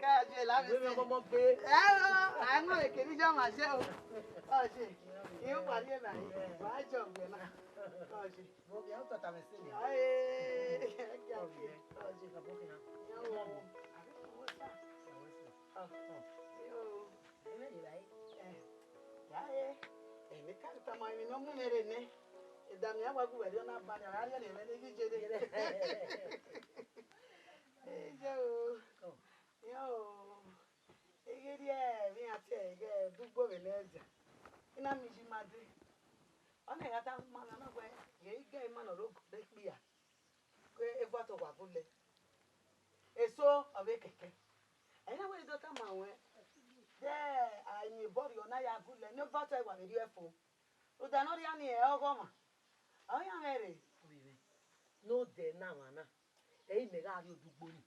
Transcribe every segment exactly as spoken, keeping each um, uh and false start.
Ka je la vbe Wẹ sẹ. Ọmọ gbe. Ẹ o, a mọ eke ni jọ ma je o. Ọ je, I u pari ena, wa jọ gbe na. Ọ je. Vọ ghi a u tata vbe sẹ ni. Aye, ẹ gia ke. Ọ je. Ka bo khian. Yo. Abi ko sa. Ka wẹ sẹ. Ọ. Yo. Ẹ, ya re, emwi ka tama emwi ne ọ mu mwẹ rre nẹ, edamiẹn wa gu wẹ rrie, ọ na ba nian, a rhie ne ẹmwẹ ne ghi jere. Eye o, yo, I ghi rhie emwi iran tie ẹghẹ Odugbo vbe nẹ dia, I na miẹn iye ima dee. Ọna I gha tama mwẹ na wẹẹ, ghẹ I gẹ ima ne ọ rre ogo ne ekpia. Ke Evuato wa vbe lẹ. Eso ọ vbe kẹkẹ. Ẹ na wẹẹ I do tama ruẹn, de a miẹn obọ rriọ ne a ya vbe lẹ, ne Evuato wa vbe rhie fo. Rhunmwuda ne ọ rhia ni, ẹ ọghọ ọmwa. Ọ yan mwẹ rre. Ovbi mwẹ, ne odẹ na mwa na, ẹ i mẹ gha rrie Odugbo ni.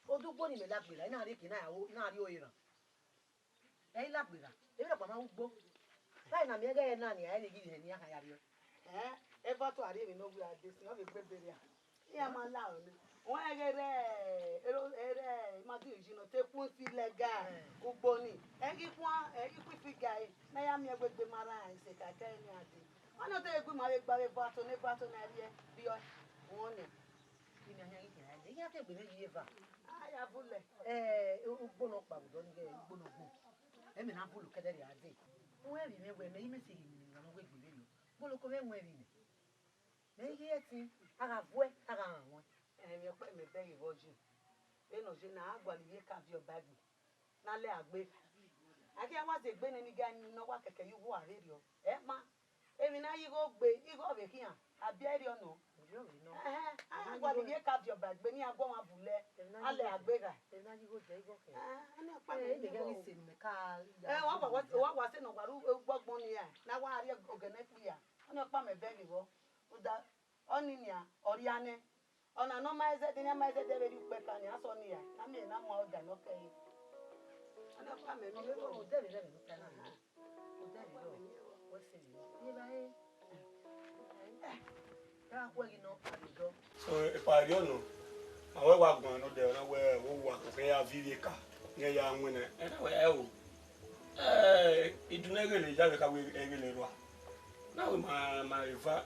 Odugbo ni mẹ lagbe ra, I na rrie eke na ya ro, I na rrie ore ra. Ẹ i lagbe ra, emwi rhọkpa ma ru ugbo. Vbe na miẹn ẹghẹ na nia, ẹ i ghi hẹ ne iran kha ya rriọ. Ẹ, Evuato a rrie emwi ne ọ wia dee, sin ọ vbe gbe ebe ria. Iran ma la ọnii. Wẹ ẹghẹ rẹ, ero, ẹrẹ, ima di uyi nọ te kun si lẹga, ugbo ni. Ẹ ghi khuan, ẹ ghi khuan ifiga ẹre, ne a ya miẹn wegbe ma rran ẹse ka kẹ ne a dee. Ọnii ọ te gbe ima vbe gba vbe Evuato, ne Evuato na rhie rriọ, wọn nia. Ina hia ghi hia, iran ke gbe mwẹ yi eva. A ya vbe lẹ. Eh, ugbo nọ kpa vbe odọ ni ghẹ ugbo nọ gbon. Ẹmẹ na vbe loko ẹdẹ rria dee. Uwẹ vbe mwẹ wẹ mẹ i mẹ se ghi miẹn emwi ne ọ wegbe vberriọ. Gboloko mwẹ wẹ vbe mẹ. Mẹ i ghi ẹtin, a gha vuẹ, a gha rhan ruẹn. Emwi ọkpa mẹ bẹghe vbe ọ ye. Vbene ọ ye na, a gualọ ivbi eka viọ ba egbe. Ne a lẹ a gbe. A khian wa zẹ egbe nene iga ni ne ọ wa kẹkẹ ye uwu a vberriọ. Ẹ ma, emwi ne a ya igho gbe, igho vbe khian, a biẹ rriọ nọ. Ovbi ovbi nọ. Ẹhẹn, a gualọ ivbi eka viọ ba egbe ne iran gu ọmwa bu lẹ, a lẹ a gbe gha. Emwi ne a ya igho dẹ igho khian. Ẹ, ọnii ọkpa mẹ Ẹ, ẹ, bẹghe igho. Ghi sẹ ne mẹ ka Ẹ, wa wa wa wa wa sẹ ne ọ wa ru ugbọgbọn ni ra, ne a wa rrie ogene kpia. Ọnii ọkpa mẹ bẹghe vbọ. Rhunmwuda, ọnii nian, ọ rhia nẹ. Ọna ne ọ ma zẹdẹ, ne a ma zẹdẹ vbe rrie ukpẹ ka nian, sẹ ọnii ra, ne a miẹn ne a mu aro da ne ọ kẹre. Ọnii ọkpa mẹ miẹn vbọ. Odẹ vbe rẹ vbe ne u ta na. Odẹ vbe rọ. Wẹ sẹ vbe. Ye ba re. Ẹ, ra khuẹ ghi nọ, a vbe dọ. So, epa rriọ nọ, ma wẹ wa guan nọ dẹ, ọ na wẹ, wo wa koko ya viọ ivbi eka, ne ya winna, ẹ na wẹ, ẹ o. Eh, idun ne ghele ya vbe kha wẹ ẹghẹ ne rua. Na wẹ ma, ma eva,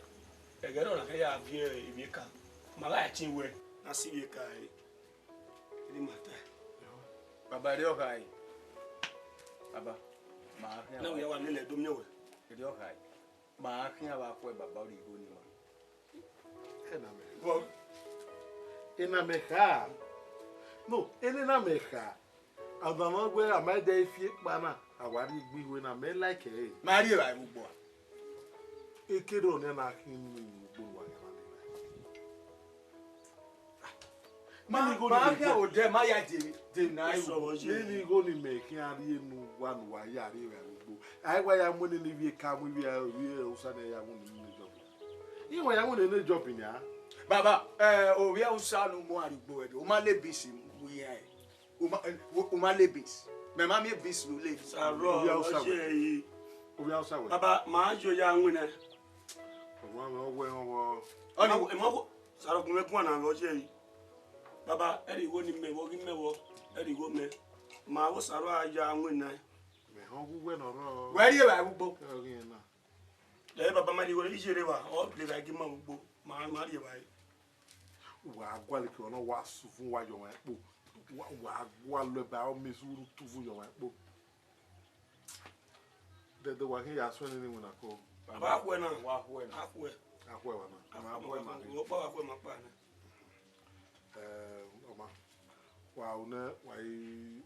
ẹghẹ rọ na kẹ ya viọ ivbi eka. Ma gha tin wẹ, na si ivbi eka ẹre. Iri ma ta. Baba, erriọ khae. Baba, ma khian. Na wẹ ya wa lele do miẹn wẹ. Erriọ khae. Ma khian vbe akhuẹ baba ọrigho ni ma. Ena mẹ. Bọ. Ena mẹ kha. No, ena mẹ kha. Abama wẹ a ma dẹ fi ekpa na, a wa rrie egbe iwe na, mẹ like ẹre. Ma rrie evbare vbe ugbo a. Ekere ọnii na khin ni ugbo ne uwa gha na rrie evbare. Ma, ma khian odẹ, ma ya de, de na. Nene igho ni mẹ khian rhie ne uwa ne uwa ya rrie evbare ugbo. A i wa ya mu nene ivbi eka mu ivbi, ivbi Hausa ne ya mu nene job. I wa ya mu nene job nia. Baba, eh, ovbi Hausa ne u mu arhie ugbo ẹdẹ, u ma le beans mu iran. U ma, eh, u ma le beans. Mẹ ma miẹn beans ne u le. Sarọ, ovbi Hausa wẹ. Ovbi Hausa wẹ. Baba, ma yo ya winna. Ọmọ mẹ, ọ wẹ, ọ wọ. Ọni, ma wo, ma wo, Sarọ gun mẹ guan na vbe ọ ye yi. Baba, ẹrẹ igho ni mẹ vbọ, ghi mẹ vbọ, ẹrẹ igho mẹ. Ma wo Sarọ a ya winna. Mẹ họn gu wẹ nọ rọ. Wẹ rrie evbare vbe ugbo. Ẹ, ọ ghi na. Ẹ, baba, ma rrie evbare, iye rre evba, ọ rrie evbare ghi ma vbe ugbo. Ma, ma rrie evbare. Wa gualọ eke ọnọ, wa suvun, wa yọ ọmwa ẹkpo. Wa, wa gualọ ẹba, ọ mẹ suru tuvun yọ ọmwa ẹkpo. Dẹdẹ wa khin ya suẹn nene iwinna ko. A ba khuẹ na. Wa khuẹ na. A khuẹ. A khuẹ wa na. A ma khuẹ ma khuẹ ma kpa na. Eh, ọma. Wa ru nẹ, wa i,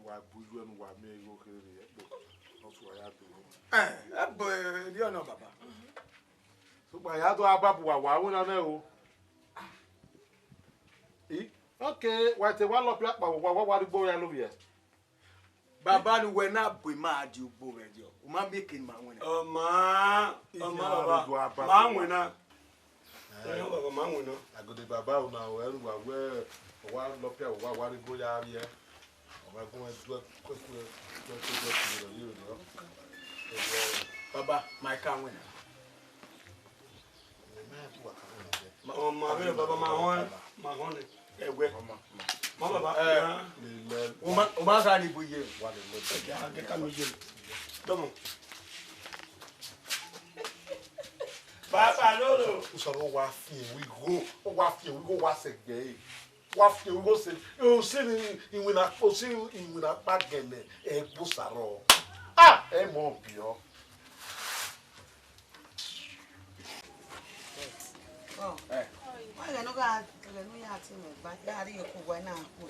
wa bu iye ne uwa miẹn igho kherhe rre ẹkpo. Ọ sẹ uwa ya dee. Eh, ẹ bọ, eh, rhie ọnọ baba. Sokpan ya do a ba bu wa, wa winna nẹ o. I, okay, wa te wa lọ pia kpa, wa, wa, wa rhie ugbo ya lovbiẹ. Baba, ne uwẹ na bu ima dia ugbo vbe ẹdiọ, u ma miẹn eke ne ima winna. Ọ ma, ọ ma, baba, ma winna. Ẹ, baba, ma winna. Agode baba, una, ẹ, wa wẹ, wa lọ pia, wa, wa rhie ugbo ya vbiẹ. Ọ ma gun ẹdẹ kuẹkue, kuẹkue, kuẹkue, yẹ vbe nọ. Baba, ma ka winna. Ọ ma vbe, baba, ma họn, ma họn nẹ. Ẹwẹ. Ma baba. Ẹ, ya. Lele. O ma, o ma gha ni bu ye. Wa lele. Ẹkẹ, a gẹ ka mi ye. Dọmọ. Baba lolo. Usoro wa fi ẹre igho, wa fi ẹre igho, wa sẹ gbe ẹre. Wa fi ẹre igho sẹ. O si ni iwinna, o si iwinna kpa gẹlẹ, ẹ gbo sa rrọọ. Ah, ẹ mọ biọ. Ọ, ọ, ẹghẹ ne ọ gha, ẹghẹ ne u ya tie mwẹ ba, ya rhie oko wa na kpo.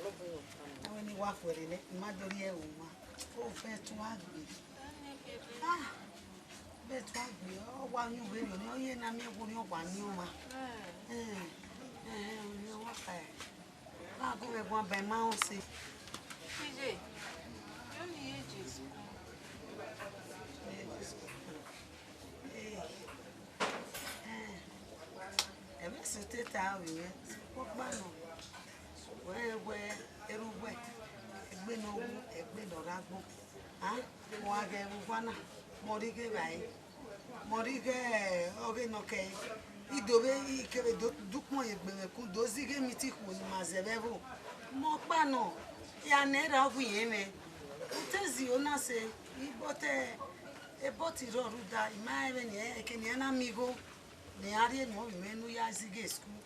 Avbe ne I wa khuẹrhẹ nẹ, I ma do rhie ẹre uma. O vbe tua gbe. Ah, vbe tua gbe, ọ wa yin uvberriọ nẹ, ọ ye na miẹn ẹvbo ne ọ wa miẹn ọmwa. Eh, eh, eh, ọ wa kha. Wa gu mwẹ guan ba ima rẹn ọse. Iye, yo ni ye Jesu. Ẹmwẹ sẹ otọ ta ovbi mwẹ, sokpan ọkpa nọ, wẹ rẹn wẹ erha uwẹ, egbe ne ọ wu, egbe ne ọ rre agbọn. A, mẹ wa ghẹ vbe owa na, mẹ ọ rhie ighe evbare, mẹ ọ rhie ighe ọghe ne ọ kẹe, I do vbe, I kevbe do, do ukpọn ye egbe mwẹ kun, do zẹ ighe meeting khuo ne ima zẹ vbe ẹvbo. Mẹ ọkpa nọ, I gha nẹ erha ọ wu irẹn mwẹ, u te zẹ iro na sẹ, I bọtẹ. Ebọti rrọọ rhunmwuda, I ma rẹn vbene eke ne iran na miẹn igho, ne iran rhie enu ovbi mwẹ ne u ya zẹ ighe school.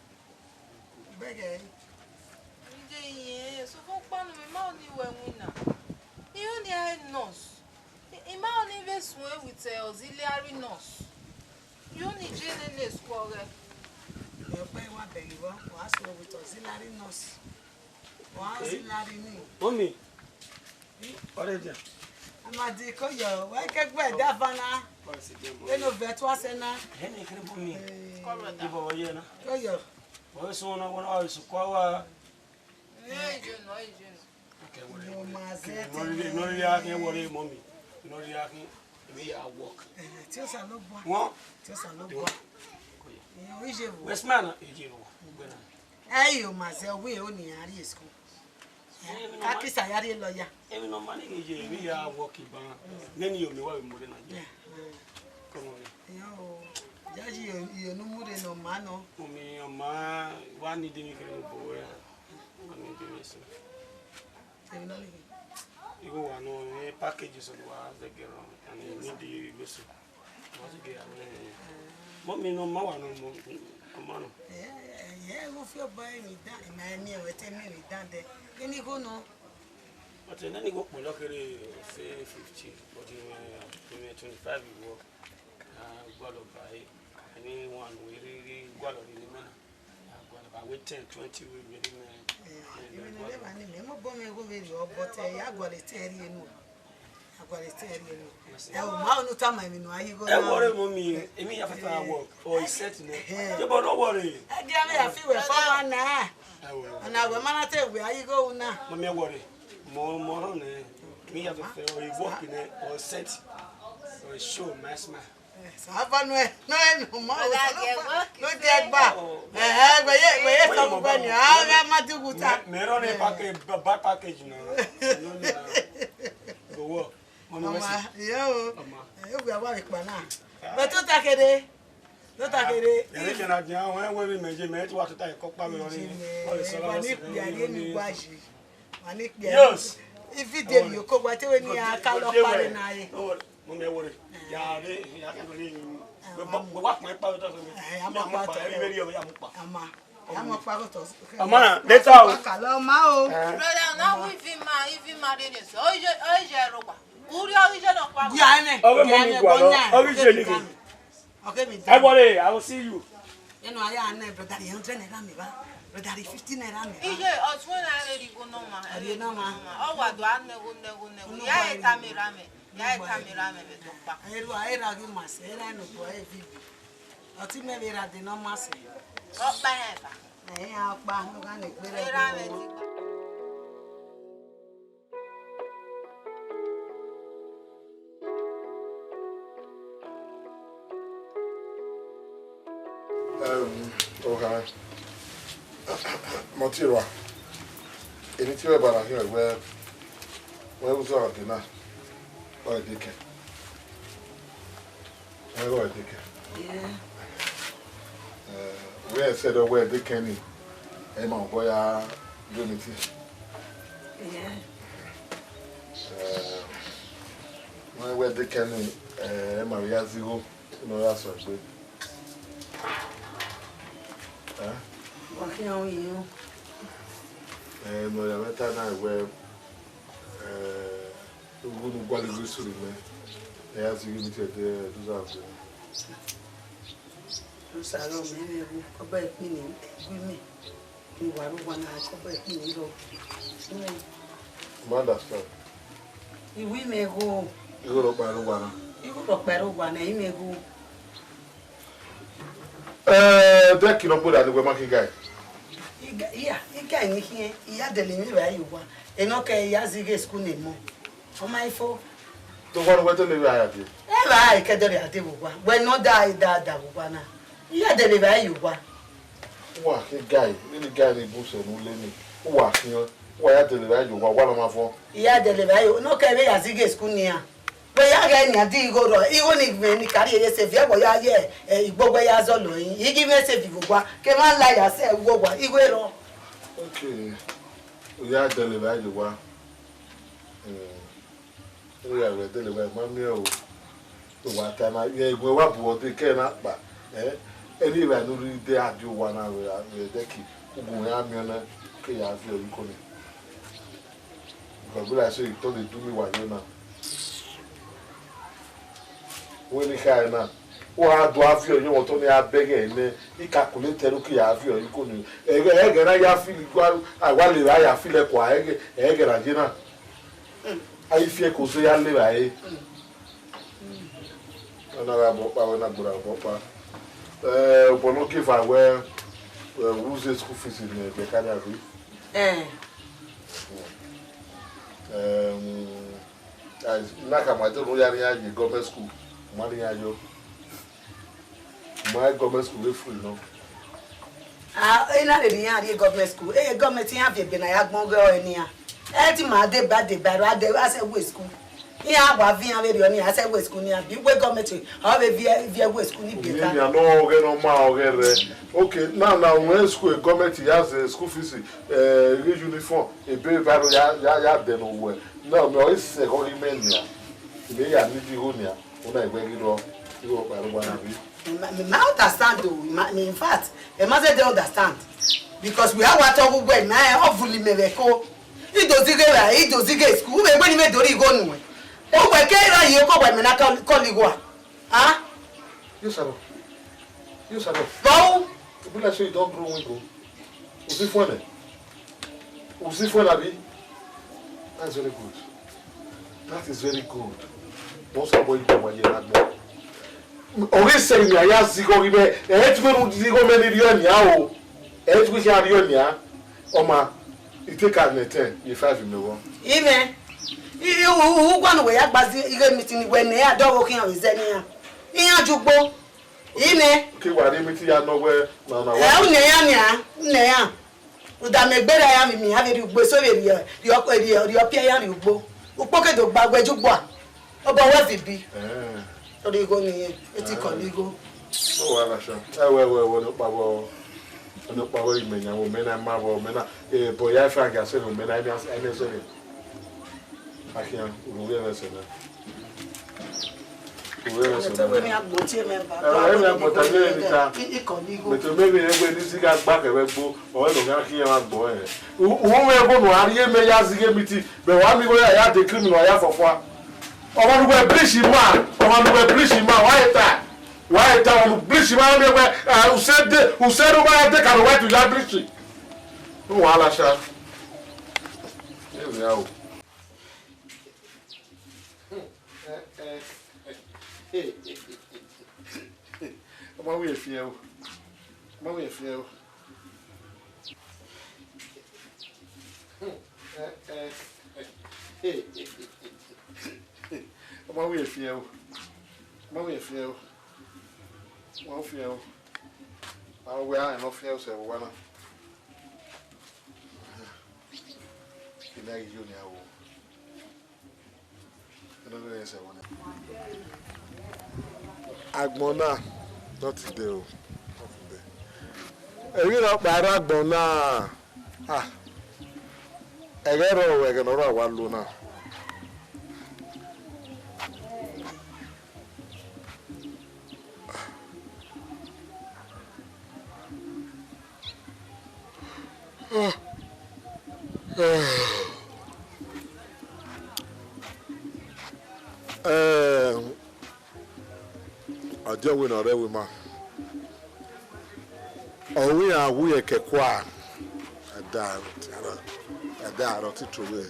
Bẹghe ẹre. Iye, iye, sokpan ọkpa nọ, mẹ ma ọnii wẹ winna. I ho ne I re nurse. I, I ma ọnii vbe suẹn with, eh, auxiliary nurse. I ho ne I je nene school ọghẹ. Ẹ, ọkpa i wa bẹghe vbọ, wa suẹn with auxiliary nurse. Wa auxiliary ni. Mummy. Ọre dia. Amadi koyo, wa ke gbe da fana. Eno vbe tua sẹ na. Hene kiri bu mi. Eh. Ibo ye na. Koyo. Wa so na wa su kwa wa. Eh, je no, eh, je no. Okay, wọrẹ, wọrẹ. Yo, ma zẹ no ri, no ri ya ke wọrẹ, mummy. No ri ya ke, we are work. Eh, ti Osanobua. Wọn? Ti Osanobua. Koyo. Yo, ije vo. West man, ije vo. Gbẹna. Ẹ i yo ma zẹ, wẹ o ni a rrie school. Emwi ne ọ ma, ka kisa ya rrie lawyer. Emwi ne ọ ma ni ghe ye emwi ya work ban. Nene yo mi wa vbe mu rre na ye. Yeah, mm. Come on. Yo, judge yo, yo nu mu rre ne ọ ma nọ. Mu mi ọ ma wa ni de mi kere mu bo wẹ. Wa ni de mi so. Emwi ne ọ ni ghe. Igho wa nọ, eh, package so wa zẹgẹ rọ, and ni de igho so. Mummy, ne ọ ma wa nọ, ọ ma nọ. Eh, eh, eh, igho fi obọ ẹre dan, ima miẹn ruẹ te miẹn emwi dan dẹ. Kene igho nọ? But nene igho kpọlọ kherhe, say fifty, but in, eh, in twenty-five igho, ah, gualọ ba e, any one we really gualọ ni mẹ na. Ah, gualọ ba we ten, twenty we really mẹ. Eh, emwi ne ọ rre evba ni mẹ, mobọ mwẹ igho vberriọ, but, eh, ya gualọ ten rhie enu. Agualọ ten rhie enu. Ẹ o, ma unu tama emwi ne a ye igho na. Ẹ wọrẹ mummy, emwi ya fẹfẹ work, or e set nẹ. Eh. Ye bọ ne ọ wọrẹ. Ẹ dia mwẹ ya fi wẹ fọ wa na. Ẹ wọrẹ. Ọna wẹ ma na te wẹ a ye igho ru na. Mummy, ẹ wọrẹ. Mọ, mọ rọ nẹ. Emwi ya fẹfẹ, or e work nẹ, or e set, or e show, ma smile. Sava nuẹ, nuẹ, no ma o, no diẹ gba. Ẹhẹ, wẹ ye, wẹ ye sọ mu bẹni, a gha ma di uwu ta. Mẹ, mẹ rọ ne package, bad package nọ. No, no, no. Go work. Mummy, wẹ si. Ọma, yo. Ọma. Ẹ, wẹ wa vbe kpa na. Mẹ tota kede. Tota kede. Ẹ, ẹ, kẹna dia, wẹ, wẹ, mẹ je, mẹ ti wa tota ẹkọ kpa mi lọ ni. Wa ni kpia ye mi gba yi. Wa ni kpia. Yes. Ividio ni oko gba te wẹ ni a ka lọ pare na ye. Mummy, ẹ wọrẹ. Ya re, ya ka ni. Wẹ wa pọn pa to mi. Eh, a ma pa to. Ẹ, ẹ, ẹ, ya mu pa. Ama. A ma pa to. Ama na, later o. Ka lọ ma o. Eh. Brother, na wi vi ma, ivi ma de ni so. O je, o je ro pa. Uri o je no pa. Ya ne. Ọghe mummy gualọ, ọghe je ni. Okay, mi. Ẹ wọrẹ, I will see you. Eno aya ne brother rhie hundred naira mẹ ba, brother rhie fifty naira mẹ ba. Iye, ọtun na rhie igho nọ ma. Rhie nọ ma. Ọ wa do a nẹgho, nẹgho, nẹgho. Ya e ta mi ra mẹ, ya e ta mi ra mẹ vbe do kpa. Eru a era ghi ma sẹ, era no do e vivi. Ọtẹn mẹ vbe ra de nọ ma sẹ. Ọ kpa rẹn ba. Ẹ ya kpa, no gha ne gbe rẹ. Era mẹ ti kpa. Ẹm, ohan, mẹ ọ tie ruẹ, eni te ruẹ ba na khian wẹ, wẹ uzọ ọghe na, ọ i dekẹn. Ẹ, ọ i dekẹn. Yeah. Ẹ, wẹ sẹ dọ wẹ dekẹn ni. Ẹ ma obọ ya do meeting. Yeah. Eh, wẹ wẹ de kẹni, eh, ẹ ma vbe ya zigho ne ọ ya sọ egbe. Eh? Wa khian ru yi. Eh, ne ọ ya mwẹ ta na wẹ, eh, ugu ne u gualọ igho esu rre mẹ, ẹ ya zighi meeting ẹdẹ, do za gbe. Osa rọ mẹ vbe ru, ọba ẹkpini ẹgu mẹ. Ni wa rre owa na, ọba ẹkpini rọ. Mm. I understand. Iwu imẹ gho. Igho rhọkpa rre owa na. Igho rhọkpa rre owa na, imẹ gho. Eh, de ẹki ne ọ gberra ne wẹ ma khin gae? Iga, iya, iga ni khian, I ya dẹlẹ emwi vbe a ye owa. Enọ kẹ I ya zighi school ne emọ. Ọ ma i fo. Te owa ne wẹ dẹlẹ vbe a ya dee? Ẹ vbe a i kẹ dẹlẹ a dee vbe owa. Wẹ ne ọ da, da, da vbe owa na. I ya dẹlẹ vbe a ye owa. Uwa khin gae, nene gae ni bun sẹ ne u le ni. Uwa khian, uwa ya dẹlẹ vbe a ye owa, owa ne ọ ma fọ. I ya dẹlẹ vbe a ye, enọ kẹ vbe ya zighi school nian. Wẹ ya ghẹ nian di igho rrọọ, igho ni mwẹ ni ka rhie ye sẹ viẹ, wẹ ya ye, eh, igbo wẹ ya zọlọ ẹre, I ghi mwẹ sẹ viọ owa, ke mwa la ya sẹ vbe owa, igho rrọọ. Okay. U ya dẹlẹ vbe a ye owa. Hmm. U ya wẹ dẹlẹ vbe a ma miẹn o. Wa ta na, ghẹ eguẹ wa bu ọdẹ kẹ na kpa. Eh? Ẹni evba ne u rhirhi de a die owa na vbe, vbe ẹdẹki, u gu mwẹ a miẹn na, ke ya viọ ye iko nẹ. Because be like say you turn dey do me wayo now. Wẹ ne I kha ẹre na, u gha do a viọ ye ọmọtọ ne a bẹghe ẹre nẹ, I calculate ẹre u ke ya viọ ye iko nẹ. Ẹghẹ, ẹghẹ na ya feel, a wa lele a ya feel ẹkua, ẹghẹ, ẹghẹ na ye na. A i fi ẹko zẹ ya lele ẹre. Ọ na gha bọ ọkpa, wẹ na gberra bọ ọkpa. Eh, obọ ne ọ gie eva wẹ, eh, u zẹ school fees ne ẹgbẹ ka nia rre. Eh. Em, a, na khama ẹdẹ ne u ya rhie iran ye government school, u ma rhie iran yọ. U ma rhie government school vbe free nọ. Ah, ena rere iran rhie government school. Eh, government iran viọ egbe ne a ya gbọn ọghe ọre nian. Ẹ ti ma deba deba, ra de, a sẹ wẹ school. Iran wa viọ iran vberriọ nian, a sẹ wẹ school nian, bi wẹ government, ọ vbe viẹ, viẹ wẹ school ni biẹ ta. Nian nọ ọghe ne ọ ma ọghe rre. Okay, now, now, when school, government ya zẹ school fees, eh, ghi uniform, ebe ba ya, ya, ya dẹ ne owẹ. Now, me ọ i sẹ ẹghẹ ọghe mẹ nian. Mẹ ya need igho nian. Una egbe ghi rrọọ, igho kpa rugba na bi. Ma, ma, ma understand o, ma, in fact, I ma zẹdẹ understand. Because we are what of we na, eh, ọ vuli mẹ vbe ẹko. I do zighi ra, I do zighi school, u vbe gbe ni vbe do rhie igho nuẹn. U wẹ ke ra ye oko wẹ mẹ na call, call igho a? Ah? You, sir. You, sir. Bro. It be like say you don grow wing o. U si fuẹn nẹ? U si fuẹn nẹ, abi? That's very good. That is very good. Wọ́n sọ bọ́ ìgbà wáyé lágbọ́n. Ọ̀rẹ́ ìsẹ̀yìn ni a ya zigọ rí bẹ́ẹ̀. Ẹ ti gbẹ́nu zigọ mẹ́rin rí ọ̀nìyà o. Ẹ ti gbẹ́sẹ̀ rí ọ̀nìyà. Ọmọ, ìtẹ́ka nẹ ten, ye five mi wọ́n. Imẹ, i, i, u, u, u, gua nu wẹ ya gba zi, ighe meeting wẹ nẹ, a dọghe okhian vbe zẹ nian. Iran ju gbo. Imẹ. Ke wa rhie meeting ya nọ wẹ, na, na, wa. Ẹ, u nẹ iran nian, u nẹ iran. Rhunmwuda mẹ gberra iran vbe miẹn iran vbe rhie ugbo eso vbe rhie, rhie, rhie, rhie ọpia iran rhie ugbo. Ukpo ke do gba wẹ ju gbua. Obọ wẹ vibi. Eh. Ọ rhie igho ne irẹn, e ti kọ ne igho. Ọ wa na sha. Ẹ wẹ, wẹ, wẹ, ọnọkpa vbọ, ọnọkpa vbọ imẹ yan, wẹ mẹ na ma vbọ, mẹ na, eh, bọ ya ifa ga sẹ, wẹ mẹ na, ẹ na, ẹ na sẹ. Akhian, u ru vbe ẹmwẹ sẹ na. U ru vbe ẹmwẹ sẹ na. Ẹ, ẹmwẹ agbọn ta ye ẹmwẹ ta. I, i kọ ne igho. Mẹ to mẹ vbe ẹgbẹ ni zigha gba kẹ vbe gbo, ọ wẹ ne ọ gha khian ẹmwẹ agbọn ẹnrẹn. U, u mwẹ ẹvbo ne a rhie mẹ ya zighi meeting, mẹ wa miẹn igho ya, ya de criminal ya fọfua. Ọmwa ne uwẹ bleach ima, ọmwa ne uwẹ bleach ima, wa hẹ ta, wa hẹ ta, ọmwa ne bleach ima, ọ miẹn wẹ, ah, usẹ de, usẹ ne u ma ya de ka ne uwa tu ya bleach. Wa la sha. Ẹ wẹ a o. Ọ ma wẹ fian o. Ọ ma wẹ fian o. Ọ ma wẹ fian o. Ọ ma wẹ fian o. Ọ ma fian o. A wẹ a nọ fian o sẹ vbe owa na. Ina ghi yo nia o. Agbọn na, not today o. Not today. Emwi ne ọ kpa rre agbọn na, ah, ẹghẹ rrọọ, ẹghẹ ne ọ rrọọ wa lo na. Eh, Ọdiọvbe ne ọ rre ẹvbo ima, ọ ru iran wu ye ẹkẹ kua, a da aro, a da aro ti to vbe.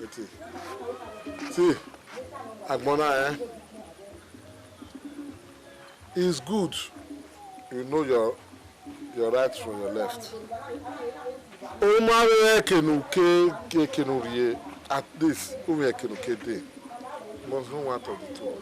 Ete. See, agbọn na, eh? It's good you know your, your right from your left. U ma vbe eke ne u ke, ke eke ne u rhie, at least u vbe eke ne u ke dee. Must know one of the two.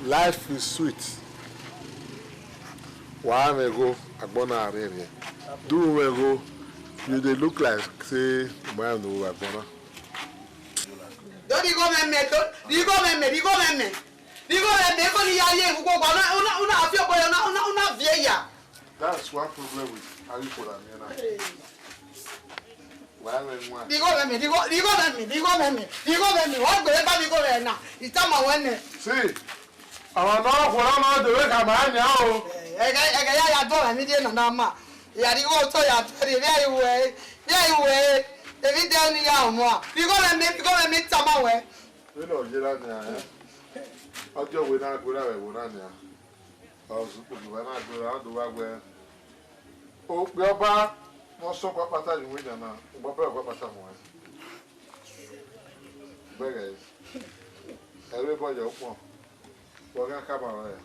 Life is sweet. Wa mwẹ igho, agbọn na rhiẹnrhiẹn. Do mwẹ igho, you dey look like say u ma rẹn ne u vbe agbọn na. Do righo mwẹ mẹ, do righo mwẹ mẹ, righo mwẹ mẹ. Righo mwẹ mẹ, ko ni ya ye ugbo gba, una, una, una fi obọ ya, una, una, una viẹ ya. That's one problem with Ayikura, man. Wa mwẹ nwa. Righo mwẹ mẹ, righo, righo mwẹ mẹ, righo mwẹ mẹ, righo mwẹ mẹ. Wa gbe ba righo mwẹ na. I tama wẹ nẹ. See, ọmwa ne ọ khuọrọ ma do vbe khama nian o. Ẹghẹ, ẹghẹ ya ya do mwẹ mi die nana ma. Ya righo otọ ya do rhie, vbe a i wẹ, vbe a i wẹ, emwi de ni ya ọmwa. Righo mwẹ mẹ, righo mwẹ mẹ, I tama wẹ. Vbene ọ ye na nian, eh? Ọdiọvbe na gberra vbe ẹvbo na nian. Ọ zẹ ukpoghiwa na gberra, ọ do vba wẹ, okpia ọba ne ọ sẹ ọkpa kpata ye uwẹ nian na, ugbọbẹ ọkpa kpata mu ẹn. Gbẹghẹ, ẹre bọ yọ ukpọn, vbe ọ gha khama rẹ.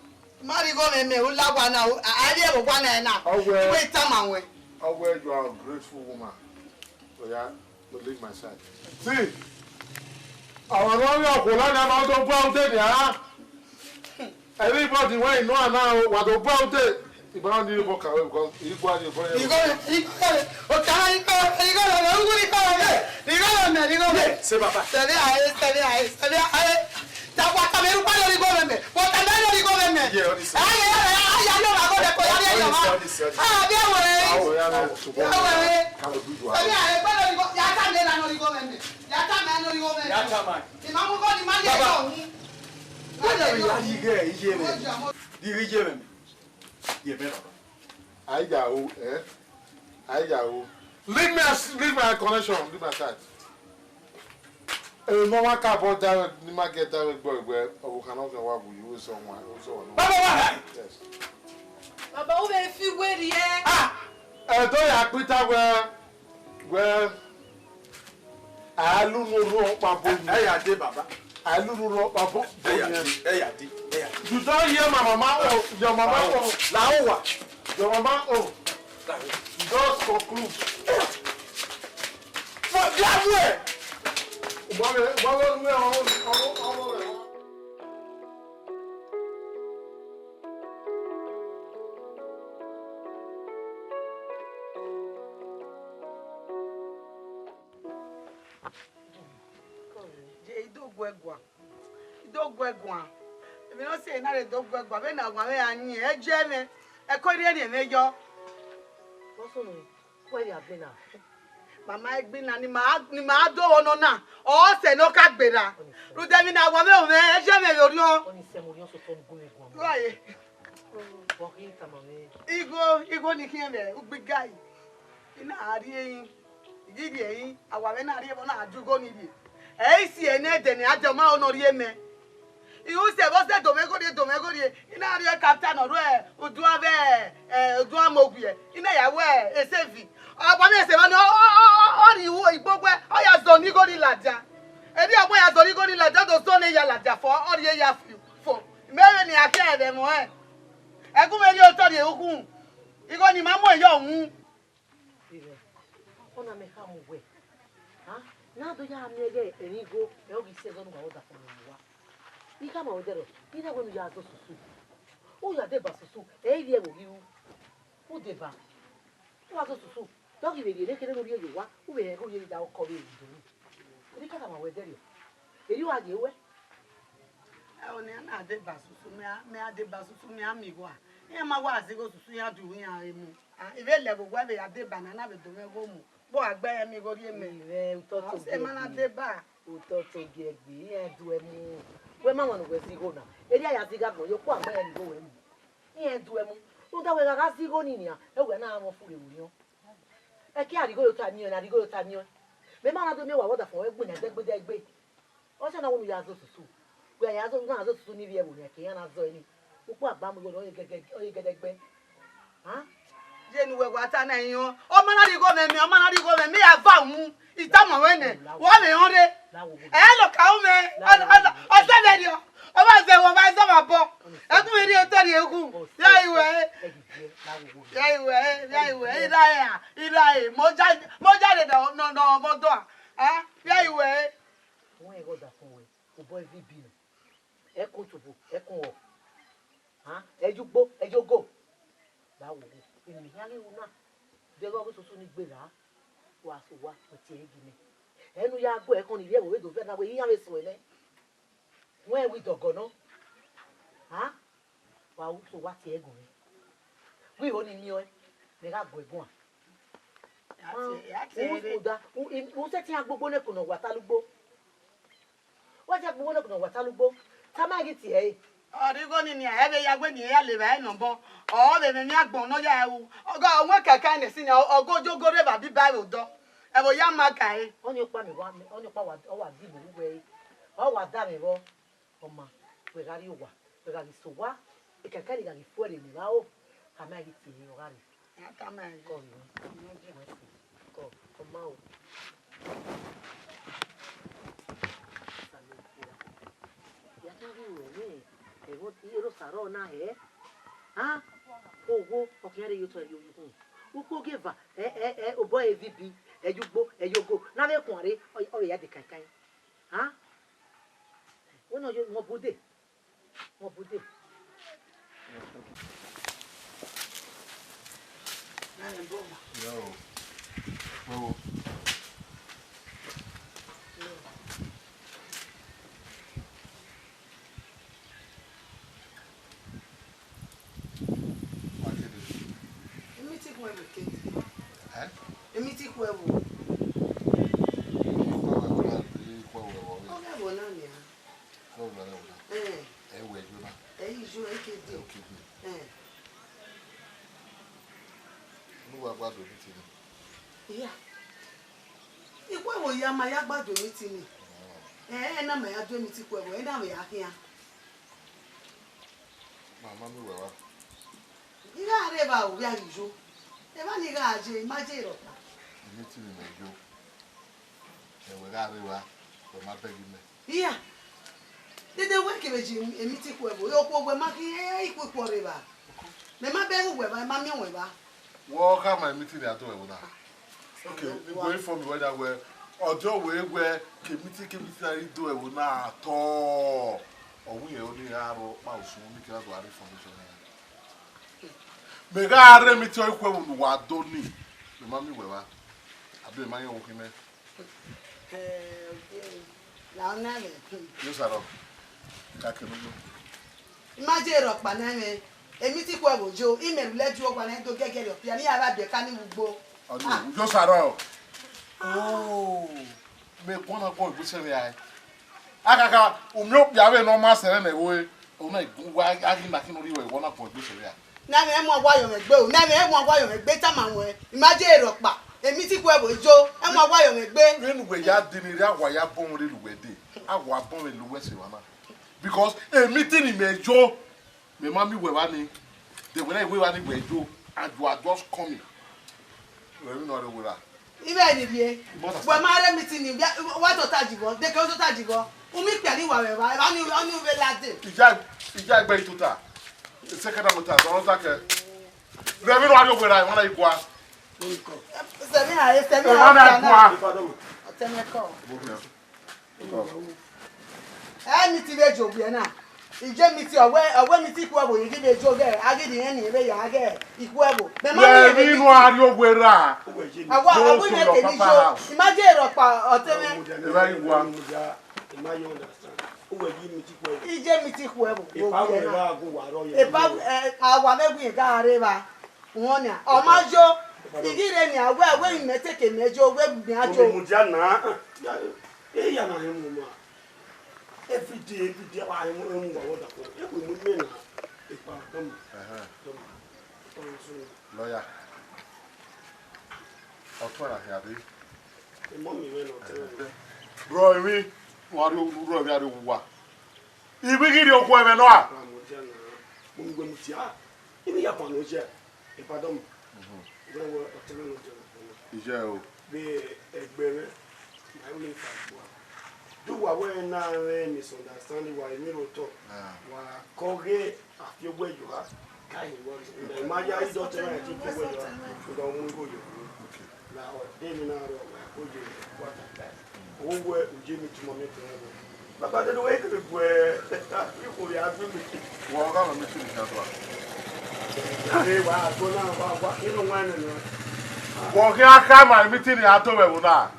Ma rhie igho mwẹ mẹ, u la owa na, a, a rhie ẹvbo owa na ẹna. Ọ wẹ, iwe I tama wẹ. Ọ wẹ, you are ungrateful woman. Oya, leave my side. See, ọmwa ne ọ rhie okhuo na, ma do gua ude nia. Everybody wẹ I know am now, wa do gua ude. Igba ni obọ ka we, because igba ni obọ ye. Igho, igho, o ka igho, igho, igho, igho, igho, igho, igho, igho. Say, Baba. Sẹbe ae, sẹbe ae, sẹbe ae. Ta wa ta me ru pa lórí igho mwẹ mẹ. Wa ta me lórí igho mwẹ mẹ. Yeah, all this. Aye, aye, aye, aye, wa go de ko ya ye yo ma. Ah, bi awe. Awo ya na to. Awe. Ka lo du wa. Sẹbe ae, pa lórí igho. Ya ta me na lórí igho mwẹ mẹ. Ya ta me lórí igho mwẹ mẹ. Ya ta me. Ima mu igho ni ma ye yo. Baba. Wẹ na ya yi ghe iye mẹ. Di iye mẹ. Ye mẹ, Baba. Aija o, eh? Aija o. Leave me as, leave my connection, leave my side. Eh, no one can bother, ni ma get that boy where, oh, cannot get what you so one, so one. Baba, why? Yes. Baba, u vbe fi weri e. Ah! Eh, do ya pita where, where I lu no ro pa bo. Eh, eh, ya de, Baba. I lu no ro pa bo. Eh, ya de, eh, ya de, eh, ya de. You don't hear my mama, oh, your mama, oh. La o wa. Your mama, oh. Just conclude. Fọ diamu ẹ. Ugbọghọ, ugbọghọ, ugbọghọ, ugbọghọ, ugbọghọ. Je, I do guẹ guan. I do guẹ guan. Emwi ne ọ si ẹre na rre do guẹ guan, vbene a wan mwẹ ra yin, ẹ jẹ mwẹ, ẹko rhiẹnrhiẹn mwẹ yọ. What's wrong? Why you have been now? Mama, ẹgbin na ni ma, ni ma do vbe nọ na, ọ sẹ ne ọ ka gberra. Rhunmwuda emwi ne a wa mwẹ mwẹ, ẹ jẹ mwẹ vbe orhiọn. Ọni sẹ mwẹ orhiọn sotọ ne u gu mwẹ guan. Why? Wọ khin tama mwẹ. Igho, igho ni khian mwẹ, ugbigai. I na rhie ẹre, I ghi rhie ẹre, a wa mwẹ na rhie vbọ na, a du igho ni rhie. Ẹ i si ẹnẹ ẹdẹ ne a dẹ ọmọ aro ne ọ rhie mẹ. I ru sẹ vbe ọ sẹ do mwẹ igho rhie, do mwẹ igho rhie, I na rhie kapita ne ọ rre udu avbe, eh, udu amoguiẹ, I na ya wẹ esevi. Ọ gba mwẹ ese vbọ ni, ọ, ọ, ọ, ọ, ọ rhie igbo wẹ, ọ ya zọ ne igho ni ladian. Erriọ ọmọ ya zọ ne igho ni ladian, ọ do zọ ne ya ladian fo, ọ rhie ya fi fo. Mẹ vbe ne a khian ẹmwẹ ẹmwẹ ọnrẹn. Ẹgu mwẹ rhie otọ rhie ukhunmwu. Igho ni ma mu ẹre yọ uhunmwu. Ivẹ, ọna mẹ khama uwẹ. Ha? Ne a do ya miẹn ighẹ ẹmwẹ igho, ẹ ọ ghi sẹ ẹzọ ne uwa vbe ọdafẹn ne uwa. I khama ruẹ dẹrọ, I na wẹ ne u ya zọ susu. U ya deba susu, ẹ i rhie ẹvbo ghi ru. U deba. U wa zẹ osusu, te ọ ghi vbe rhie ne kherhe ne u rhie ye owa, u vbe rẹn ghe u rhie da ọkọ vbe ru do. Erriọ I ka tama wẹ dẹrriọ. Erriọ a ye ruẹ. Ẹo, ne iran na deba susu, mẹ a, mẹ a deba susu, mẹ a miẹn igho a. Iran ma wa zẹ igho susu, iran du iran re mu. Ah, I vbe lẹ vbe owa vbe ya deba na, na vbe do mwẹ igho mu. Kpo a gbe ẹre miẹn igho rhie mẹ. Irẹn, utọ to Ọ sẹ ma na giẹgbe. Deba. Utọ to giẹgbe, iran du ẹ mu. Wẹ ma wan ne uwẹ zẹ igho na. Erriọ a ya zẹ igho agbọn, ye okpọ a gbe ẹre miẹn igho wẹ mu. Iran du ẹ mu. Rhunmwuda wẹ gha gha zẹ igho ni nian, ẹ wẹ na mwẹ ọfurre vbe orhiọn. Ẹki a rhie igho ye ota miẹn, na rhie igho ye ota miẹn. Mẹ ma na do miẹn wa vbe ọdafẹn, wẹ gbinna dẹgbe dẹgbe. Ọ sẹ na wẹ ne u ya zẹ osusu. Wẹ ya zẹ, u na zẹ osusu ni vbiẹ ẹvbo ne ẹki iran na zẹ ọre ni. Ukpo a gba mu igho ne ọ ye gẹdẹ, ọ ye gẹdẹgbẹ. Hàn? Ye ne uwẹ wa ta na iran. Ọ ma na rhie igho mwẹ, mẹ, ọ ma na rhie igho mwẹ, mẹ ya va mu. I tama ruẹ nẹ. Wa vbe họn rre. Ẹ lọ ka ru mwẹ. Ọ, ọ, ọ, ọ sẹ vbe rriọ. Ọ ma zẹ, wa ma zẹ ọmwa obọ. Ẹkun vbe rhie otọ rhie egwu. Ya iwẹ. Ya iwẹ, ya iwẹ. Ira ra, ira ra. Mo ja, mo ja rre nọ, nọ, nọ, ọmọ dọ a. Ah, ya iwẹ. Wẹ igho ọdafẹn wẹ, obọ Evibi nọ. Ẹkun tobọ, ẹkun họ. Hàn, ẹ ye ugbo, ẹ ye ogo. Gba wo, eni hia ghi ru na. Deghẹ ọ ghi soso ni gberra, wa sẹ owa, wẹ tie ẹre gie mẹ. Ẹ ne u ya gu ẹre khọn ni rhie ẹvbo vbe do vẹ na, wẹ iran vbe sẹ ruẹ nẹ. Wẹ wẹ idọgọ nọ. Hàn? Wa ru so wa tie ẹre gie mwẹ. Wẹ iho ni miẹn ọe, mẹ gha gu ẹre guan. Ya tie, ya tie ẹre. Rhunmwuda, u, i, u sẹtin a gbogbo ne ẹko ne ọ wa ta lẹ ugbo. Wẹ dia gbogbo ne ẹko ne ọ wa ta lẹ ugbo. Tama ghi tie ẹre. Ọ rhie igho ni nian, ẹ vbe ya wẹ ne irẹn ya levba ẹre nọ obọ. Ọ vbe mwẹ emwi agbọn ne ọ ya ru. Ọgọ, ọ wẹ kẹkẹ nẹ sin nian, ọ gọjọ ogo rre evba biba vbe odọ. Ẹvbo ya ma ka ẹre. Ọnii ọkpa mẹ wa, ọnii ọkpa wa, ọ wa di mẹ ru wẹ ẹre. Ọ wa da mwẹ vbọ. Ọ ma, wẹ gha rrie owa, wẹ gha ghi sẹ owa, ekẹkẹ ni gha ghi fuẹrẹ ne evba o, a ma ghi tie ẹre, ọ gha rrie. A tama ẹre. Kọ rrie. Kọ, ọ ma o. Ya ta ghi ruẹ nẹ, ẹvbo Erosarọ na hẹ. A, owo, ọ khian rre ye otọ rhie oyu khun. Ukpo ogieva, ẹ, ẹ, ẹ, obọ Evibi, ẹ ye ugbo, ẹ ye ogo, ne a vbe khuan rre, ọ, ọ vbe ya de kain kain. A, wẹ ne ọ ye, mẹ ọ bu de. Mẹ ọ bu de. Yo. Yo. Wa kede. Emiti khuẹvbo kede. Ẹ? Emiti khuẹvbo. Ikhuẹvbo ẹvbo na, ikhuẹvbo ẹvbo. Ọ ghe ẹvbo na nian. Ikhuẹvbo ẹvbo na. Ẹ. Ẹ wẹ ẹvbo na. Ẹ i yo, ẹ i kede. Ẹ i kede. Ẹ. Ne uwa gba do emiti ni. Iya. Ikhuẹvbo ya ma ya gba do emiti ni. Ẹ, ẹ na ma ya do emiti khuẹvbo, ẹ na vbe ya khian. Ma ma miẹn uwẹ vba. I gha rre evba ovbi Ariyo. Evba ni gha ye, I ma ye rhọkpa. Emiti ni mẹ yo. Ẹ wẹ gha rre evba, wẹ ma bẹghe mẹ. Iya. Dede wẹ kevbe ye emiti khuẹvbo, okhuo wẹ ma khin, ẹ, ikhuikhuo rre evba. Mẹ ma bẹghe uwẹ vba, I ma miẹn uwẹ vba. Wẹ ọ khama emiti ni a do ẹvbo na. Okay, igwe inform wẹ na wẹ, ọdiọn wẹ wẹ ke emiti ke emiti na i do ẹvbo na at all. Ọ wẹ irẹn ọnii gha rrọọ ọkpa usun ne I ke na do a rre information na. Mẹ gha rre emiti ọre ikhuẹvbo ne uwa do ni, mẹ ma miẹn uwẹ vba, abi mẹ ma yẹn ọvbokhan mẹ. Eh, okay. La ọ na mwẹ. Yo, Sarah. Ka kẹ ne u yo. I ma ye rhọkpa ne mwẹ, emiti khuẹvbo yo, imẹ ru lẹ ju owa ne do gẹgẹrẹ ọpia, ne I ya vba biẹ ka ni vbe ugbo. Ọni, ah, yo, Sarah. Oh, mẹ guan na guan egbe sẹ mwẹ ae. Akaka, u miẹn okpia vbe ne ọ ma sẹrẹ nẹ vbe ore, ọ na gu wa, a ghi na khin ne ọ rhie ruẹ, wẹ na guan egbe sẹ mwẹ ae. Ne mwẹ mu ọwa yọ mwẹ gbe o, ne mwẹ mu ọwa yọ mwẹ gbe, tama ruẹ, I ma ye rhọkpa, emiti khuẹvbo yo, ẹ mu ọwa yọ mwẹ gbe. Vbene uwẹ ya dee ne erha, a wa ya bọ mwẹ lele uwẹ dee, a wa bọ mwẹ lele uwẹ sẹ evba na. Because emiti ni mẹ yo, mẹ ma miẹn uwẹ vba ni, de wẹ na wẹ evba ni wẹ yo, and you are just coming. Wẹ vbe nọ rre owa ra? Ivẹ ni rhie. Wẹ ma rre emiti ni, wa tota jibọ, de ke tota jibọ. U miẹn ikpia ni wa vbe evba, evba ni, ọ ni u vbe lade. Ija, ija egbe i tota. Second time tota, zọrọ ta kẹ. Rẹ vbe nọ rre owa ra, emwa na i gua. Sẹmi ha, sẹmi ha. Emwa na i gua. Ọtẹn mẹ kọ. Ẹ ni ti vbe jọ owiẹ na. Ije mi ti, ọ wẹ, ọ wẹ mi ti ikhuẹvbo, I ghi vbe jo ghẹ, a ghi rhie irẹn ni vbe ya ghẹ ikhuẹvwo. Mẹ ma miẹn vbe inu a rrie owe ra. Awa, awa, ime ke ni jo, I ma je rhọkpa ọtẹn mwẹ. Ije mi ti ikhuẹvbo. Epa, eh, awa vbe ghi ga rre evba. Wẹ ọnian, ọ ma yo, I ghi rre nian, wẹ, wẹ imẹ te ke mẹ yo, wẹ nian yo. Mudia na, e ya na rẹn mu ma. Every day, every day, wa rẹn mu, rẹn mu wa wọ da ko. E wẹ mu mẹ na, epa, come. Ẹhẹn. Come. Come soon. Lawyer. Ọtẹn na hia de. Emọ mi mwẹ na ọtẹn. Bro, emwi, wa rrie, rrie, rrie, rrie owa. I ghi rrie okhuo ẹmwẹ nọ a? Mudia na, mu mi wẹ mudia. Ivbi ya pan ne ọ jẹ, epa dọmọ. Wẹ wẹ ọtẹn mwẹ ne ọ jẹ na. Ijẹ o. Vbe ẹgbẹ mwẹ, ma i wẹ ne I ta gua. Do uwa wẹ na mwẹ misunderstanding, wa emwi rre otọ. Wa kọ ghe a fi owẹ yọ a, ka hin wẹ. Ma ya i dọtẹ na, a fi owẹ yọ a, rhunmwuda ọ mu igho yọ. Okay. Na ọ de emwi na rrọọ, wa ko ye quarter time. Owẹ u ye mi tuma mi tuma wẹ. Baba, de wẹ kere guẹ, ikhuo ya gbe mi. Wa gha ma meeting ni a do a? Ee, wa do na, wa, wa, ino wa nene. Wa khian kha ma meeting ni a do vbe ẹvbo na.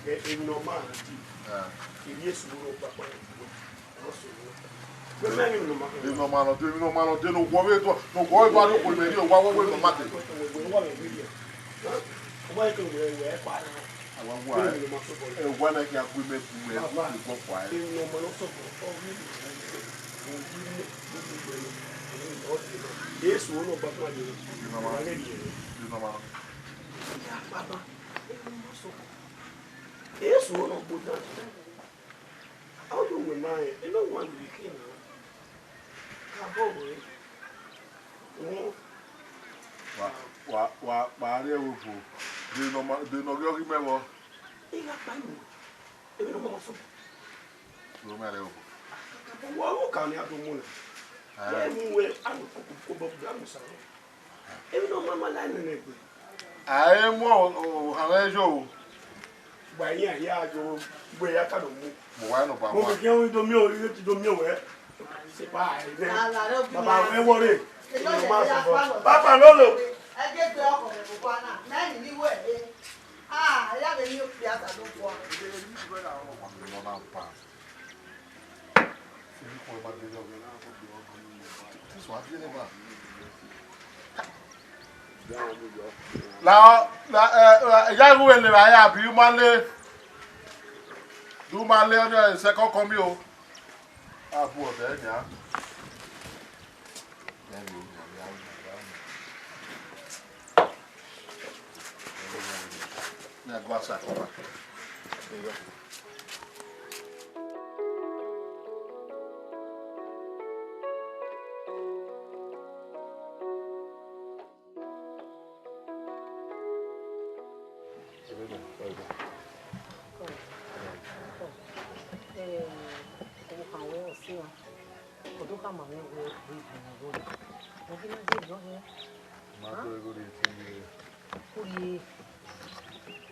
Emwi ne ọ ma rhan di, I rhie sunu rre ọkpakpa ẹre. Emwi ne ọ ma nọ de, emwi ne ọ ma nọ de, ne okhuo vbe do, ne okhuo vbe do okhuo vbe rhie owa, wẹ wẹ emwi ne ọ ma de. Awa wa, ẹ wa na khian gu imẹ gu imẹ gu imẹ gbọ kua ẹ. Jesu ọnọ gbagba ye. Emwi ne ọ ma nọ. Jesu ọnọ gbodan. How you will mind? You don't want to be king now. Ka bọ wẹ. Wa, wa, wa, wa rrie ẹvbo fo. De nọ ma, de nọ ghi ọghe mẹ vbọ? I gha kpa inu. Emwi ne ọ ma fo. Ro mẹ rrie ẹvbo fo. Wa wo ka ni a do mu na. Eh. Ye mu wẹ, a mu koko kobọ, a mu sa. Emwi ne ọ ma ma la nene egbe. A i mu ohan mwẹ yo. Gba iran hia yo, gbe ya ka do mu. Mo wa nọ ba. Mo wa. Ke khian do miẹn, ọ ghi te do miẹn wẹ. Se pa ai nẹ. Ala rẹ obi. Baba, mẹ wọre. Baba, lolo. Ẹgẹdẹ ọkọ rẹ koko ana, mẹ ni ni wẹ. Ah, ya vbe ni okpia ta do kua. This one, I didn't know. La, la, eh, eh, ya ru ele ra ya bi u ma le. Du ma le, ọ ni second coming o. A bu ọdẹ nia. Now go outside, come back. There you go. Ọvbokhan wẹ ọ si ra, ọ do khama mwẹ wẹ ọ gbe igho na. Ọ ghi na gbe igho na. Ma to igho rhie te iyẹn. Urhie.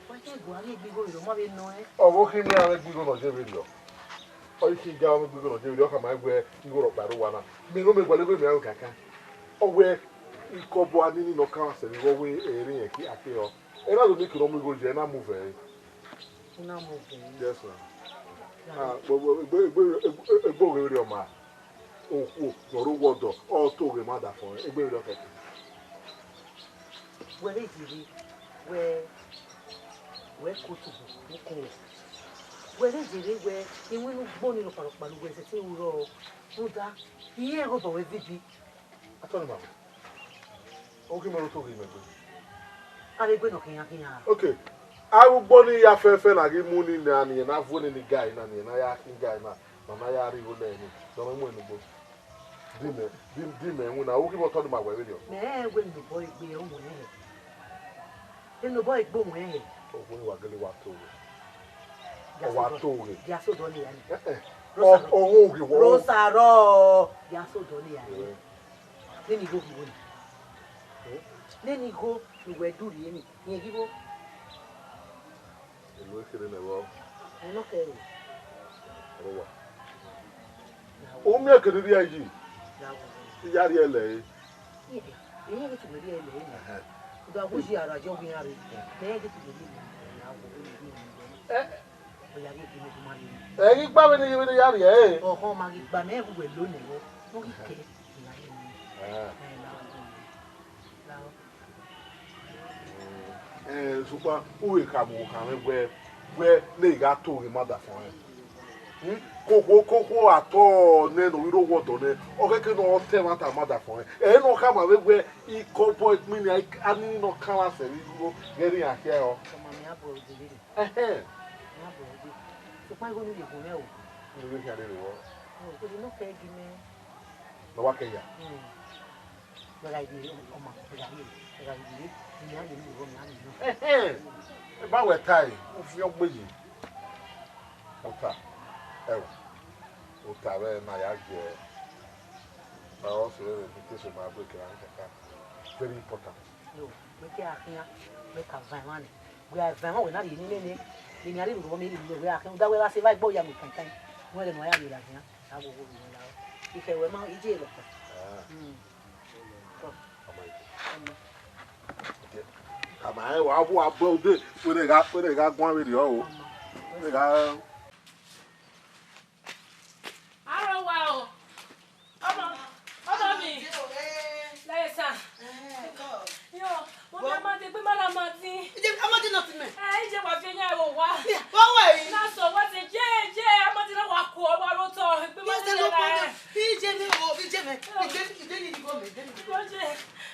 Wa khian gualọ egbe igho rẹ ọ ma vbe nọ ẹn. Ọ vbe khin iran vbe gbe igho ne ọ ye vberriọ. Ọ i khin ga ọ vbe gbe igho ne ọ ye vberriọ, ọ khama wẹ igho rhọkpa ẹre owa na. Mẹ ne ọ mẹ gualọ igho mẹ a ru kankan. Ọ wẹ ikọbọ a nini ne ọ kan sẹ vbe igho wẹ ẹre irẹn ke a ke họ. Ẹ na do miẹn eke ne ọ mu igho ye, ẹ na mu vẹ ẹre. Una mu vẹ ẹre. Yes, sir. Ah, but, but, egbe, egbe, egbe, egbe oghe vberriọ ma. Okhuo ne ọ rre owa ọdọ, ọ to ghe ma da fọn, egbe vberriọ kẹkan. Wẹ rhe ye rre, wẹ, wẹ ko tobọ, wẹ ko wẹ. Wẹ rhe ye rre, wẹ, iwinna ugbo ni rhọkpa rhọkpa ne uwẹ sẹtin ru rrọọ, rhunmwuda, irẹn ghe obọ wẹ vibi. Atọnnọ ima wẹ. Ọ ghi mẹ rre otọ ghe imẹ gbe. Avbe egbe nọ khian khian. Ok. Arhugbo ni ya fẹfẹ na ghi mu ni na ni na vuẹ ni ni ga na ni na ya khin ga na, na na ya rri igho nẹ ni. Nọ mẹ mu enu gbo. Di mẹ, di, di mẹ winna, u ghi vbe otọ ni ma wẹ vberriọ. Mẹ rẹn wẹ ne obọ egbe ọ mu ẹnrẹn. Enu obọ egbe ọ mu ẹnrẹn. Ọ wẹ wa gele wa to ghe. Ọ wa to ghe. Dia so dọ ni ya ni. Eh, eh. Rosa rọ. Ọ, ọ ghe wọ. Rosa rọ. Dia so dọ ni ya ni. Eh. Nene igho ghi wẹ ni. Eh? Nene igho ne uwẹ du rhie ni, rẹn ghi vbo? Enu ekherhe nẹ vbọ? Ẹ nọ kẹre. Rọ wa. U miẹn kene I rhie yi, I ya rhie lẹre. Ẹhẹn. Uda wo yi ara jọ ghi iran rre. Mẹ i ghi tughe rhie lẹre, a wo vbene I rhie lẹre. Ẹ, ọ ya rhie gbe mẹ, ma rhie. Ẹ ghi gba vbene I, vbene I ya rhie ẹre. Ọhọ, ma ghi gba mẹ, ẹ wu wẹ lo nẹ vbọ. Ne ọ ghi kẹ, I ya rhie lẹre. Ẹ. Ẹ, la wo. La wo. Eh, sokpan u vbe khama okhanmwẹ wẹẹ, wẹẹ ne I gha to ghe ima da fọn rẹn. Hmm? Kokhuo kokhuo a tọ nẹ ne ovbi rre owa ọdọ nẹ, ọ khẹke ne ọ ta ẹmwata ima da fọn rẹn. Ẹ ne ọ khama vbe wẹẹ ikọbọ, ekpinian, anini ne ọ kanmwa sẹ vbe igho ghẹ rri iran khian rọ. Ọmọ mi, a bọ ode rre. Ẹhẹn. A bọ ode. Sokpan igho ne u ye gun mwẹ o. Ne u ye khian rre vbọ? Ọ, ode ne ọ kẹ gi mẹ. Ne ọ wa kẹ ya. Hmm. Wẹ gha rhie ọma, wẹ gha rhie, wẹ gha rhie, ne iran rhie ne uwẹ, ne iran rhie nọ. Ẹhẹn, eba wẹ tae, u fian gbe yi. Ota, ẹo, ota vbe na ya gie, ba ọ sẹ vbe ni case ma break ra kaka. Very important. No, wẹ ke a khian, wẹ ka van emwa nẹ. Wẹ a van emwa, wẹ na rhie nene nẹ. Eni a rhie vbe obọ mẹ rhie vbe wẹ a khian, uda wẹ gha sẹ evba egbe ya mu kankan. Wẹ ghe ne uwa ya rhie la khian. A wo wo vbe la. Ikhẹ wẹ ma, iye lọkpa. Ah. Mm. Come. Ọmọ ike. Ọmọ. Okay. Ama ẹ wa, wa bọ ude, wẹ gha, wẹ gha guan vberriọ o. Ọmọ. Wẹ gha. Aro wa o. Ọmọ, ọmọ mi. Lẹsa. Yo, mo mi Amadi, gbe ma la Amadi. Ije Amadi nọ ti mẹ. Eh, ije wa fi yan ro wa. Wa wa yi. Na so wa se je, je, Amadi na wa ku, wa ro to, gbe ma la. Ije mẹ o, ije mẹ. Ije, ije ni go mẹ, ije ni go. Oje.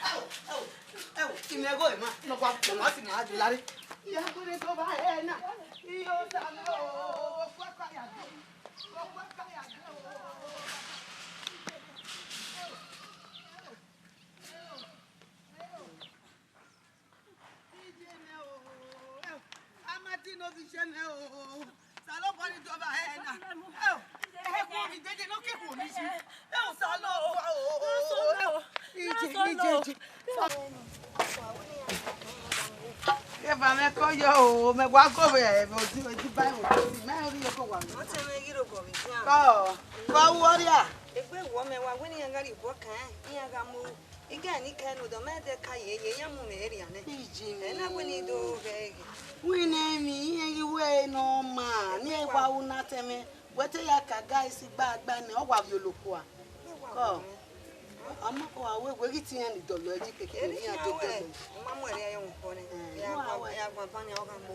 Au, au, au. Imẹ go ma, no wa, ma si ma di lare. Ya ko re to ba e na. Iyo sa mi o, ko ka ya. Eva mwẹ ko yo o, mẹ wa go vbe odi, odi Bible, mẹ ri yo ko wa. Ọ te mwẹ ghi rhie obọ vbe dia. Kọ, kọ ru ọrria. Egbe wọ mẹ wa wẹ ne iran gha rhie obọ kan, iran gha mu. I gha ni kẹ ne odọ mẹ dẹ ka ye, ye, iran mu mwẹ rhia nẹ. Iji. Ẹ na wẹ ne I do ghẹ ghe. Wẹ ne emwi iran ghi wẹ nọ ma, ne wa ru na tẹmwẹ. Wẹ te ya ka ga esi gba gba nẹ, ọ wa vbiolo kua. Kọ. Ọmọ ko wa wẹ, wẹ ghi te iran ni dọlọ ẹji keke ne iran do dọlọ. Ma mu ẹre ayọ mu kpọ nẹ. Eh, ya gba, ya gba ban ni ọ gha mu.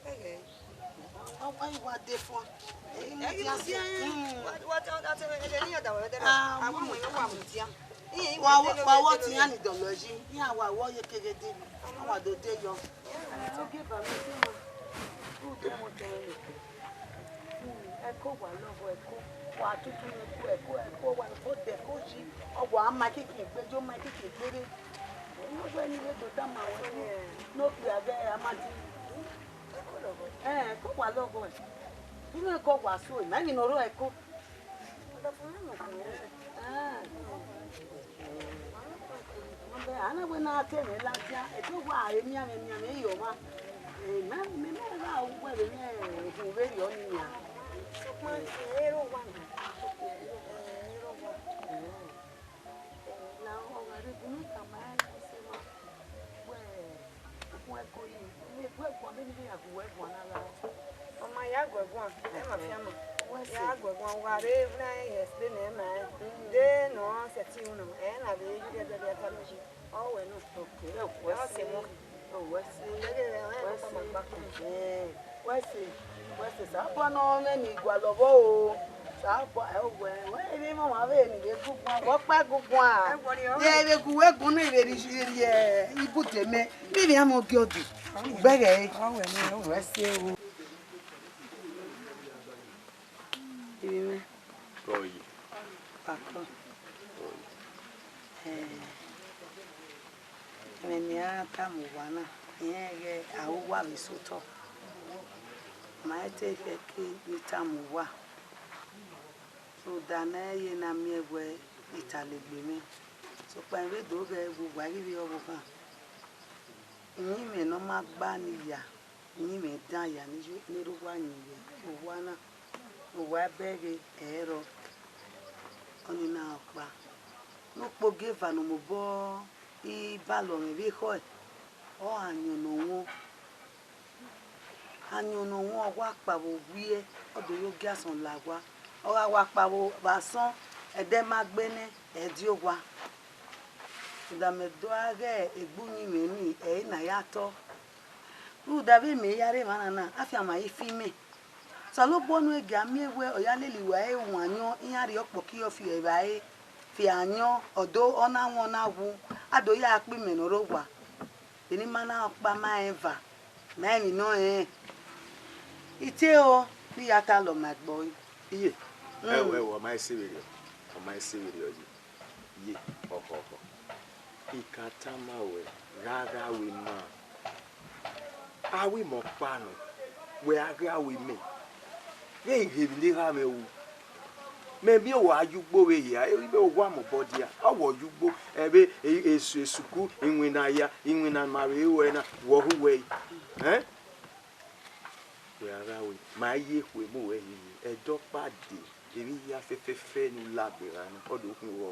Ẹghẹ. Ọ, ọ, wa de fua. Ẹghi mu dia. Mm. Wa, wa te, wa te, ẹghe ni ya da wa de. Ah, a wa mu, wa mu dia. Iye, iye, wa, wa wọ te iran ni dọlọ ẹji. Iran wa wọ ye keghe de. Wa do de yọ. Ogie ba mẹ te ma. Ude mo te ne. Ẹko wa lọghọ ẹko, wa tutu ne ẹko, ẹko, ẹko, wa ẹko de ẹko yi, ọ wa ma kiki egbe, yo ma kiki egbe re. Unu wẹ ne I vbe do tama ruẹ ne okpia ghẹ Amadi. Ẹn, ẹko wa lọghọ ẹ. Unu ẹko wa so, ma emwi ne ọ rrọọ ẹko. Ẹn. Ọ bẹ a na wẹ ne a te mwẹ ladian, ẹdẹ uwa emianmwẹ emianmwẹ ye ọmwa. Eh, mẹ, mẹ, mẹ gha ru wẹ vbe mẹ, eh, vberriọ ni nian. Sokpan, eh, ero wa na. Eh, ero wa. Eh. Eh, na ọ gha rre gu ne tama ẹre sẹ ma. Wẹ, Gu ẹko yi, ne gu ẹguan, vbene I ya gu ẹguan na gha. Ọ ma ya gu ẹguan, ẹ ma fian ma. Wẹ se. Ya gu ẹguan, wa rre na ye explain ẹ ma ẹ. De ne ọ sẹtin unu, ẹ na vbe ye ẹdẹdẹ ta lọ yi. Ọ wẹ nọ. Okay, ẹ wẹ se. Ọ sẹ mọ. Ẹ wẹ se. Ẹ ghe ẹ, ẹ wẹ se. Ẹ, wẹ se. Wẹ se, sabọ nọ mwẹ ni gualọ vbọ o. Sabọ, ẹ wẹ, wẹ ri mọ ma vbe ni vbe guguan, vbe ọkpa guguan. Ẹ wẹ ni ọ. Ye vbe gu wẹ gun ni vbe rhie, rhie ibude mẹ. Vbene a mọ gie ọdẹ, ugbẹghẹ ẹre. Ọ wẹ ni, ọ wẹ se o. Ivbi mwẹ. Rọye. Pakọ. Rọye. Eh, ẹmwẹ ne I ra tama uwa na, irẹn ghẹ a ru uwa vbe sẹ otọ. Ma i te khẹke ne I tama uwa. Rhunmwuda ne ẹ i ye ne a miẹn wẹẹ I ta legbe mwẹ. Sokpan I vbe do ghẹ vbe uwa ghi vbe ọvbokhan. Uyinmwẹ ne ọ ma gba ni ya, uyinmwẹ dan ya ne erha uwa yin vbe owa na, ne uwa bẹghe ẹrọ. Ọnii na ọkpa ne ukpogieva ne ọ mobọ ibalọ mwẹ vbe ekhọe, ọ gha yọn ne ọ wọn. Ayọn ne ọ wọn, ọ wa kpao vbe owiẹ, ọ do yo gie asọn la owa. Ọ gha wa kpao vbe asọn, ẹdẹ ma gbe nẹ, ẹ die owa. Rhunmwuda mẹ do gha ghe egbe uyinmwẹ nii, ẹre na ya tọ. Rhunmwuda vbe mẹ ya rre emwa na na, afianma i fi mẹ. Osanobua ne ọ gia miẹn wẹẹ ọ ya lele uwa ẹre wan yọn, iran rhie ọkpọki ọ fi evbare fi ayọn, ọ do ọ na wọn, ọ na wu, a do ya kpe imẹ ne ọ rre owa. Eni ma na ọkpa ma rẹn eva, ma emwi ne ọ rẹnrẹn. I te o, ne I ya ta lọ ma ẹgbẹe ọre. Iye, ẹwẹ, ẹwẹ, ọ ma i se vberriọ, ọ ma i se vberriọ ye. Ye, ọkhọkhọ. I ka tama ruẹ, gha gha ru ima. A ru ima ọkpa nọ, wẹ a gha ru imẹ. Vbe I ghe emwi ne erha mwẹ ru. Mẹ miẹn uwa ye ugbo vbe hia, ẹ, vbe owa mobọ dia. Ọ wẹ ọ ye ugbo, ẹ, vbe e, e, esu-, esuku, iwinna hia, iwinna ma vbe ru ẹre na, wẹ ọ hu wẹ ẹre. Ẹn? Wẹ a gha ru, ma ye ekhue mu ruẹ hihi, ẹdẹ ọkpa dee, emwi hia fẹfẹfẹ ne u la gberra na, ọ do khin vbọ.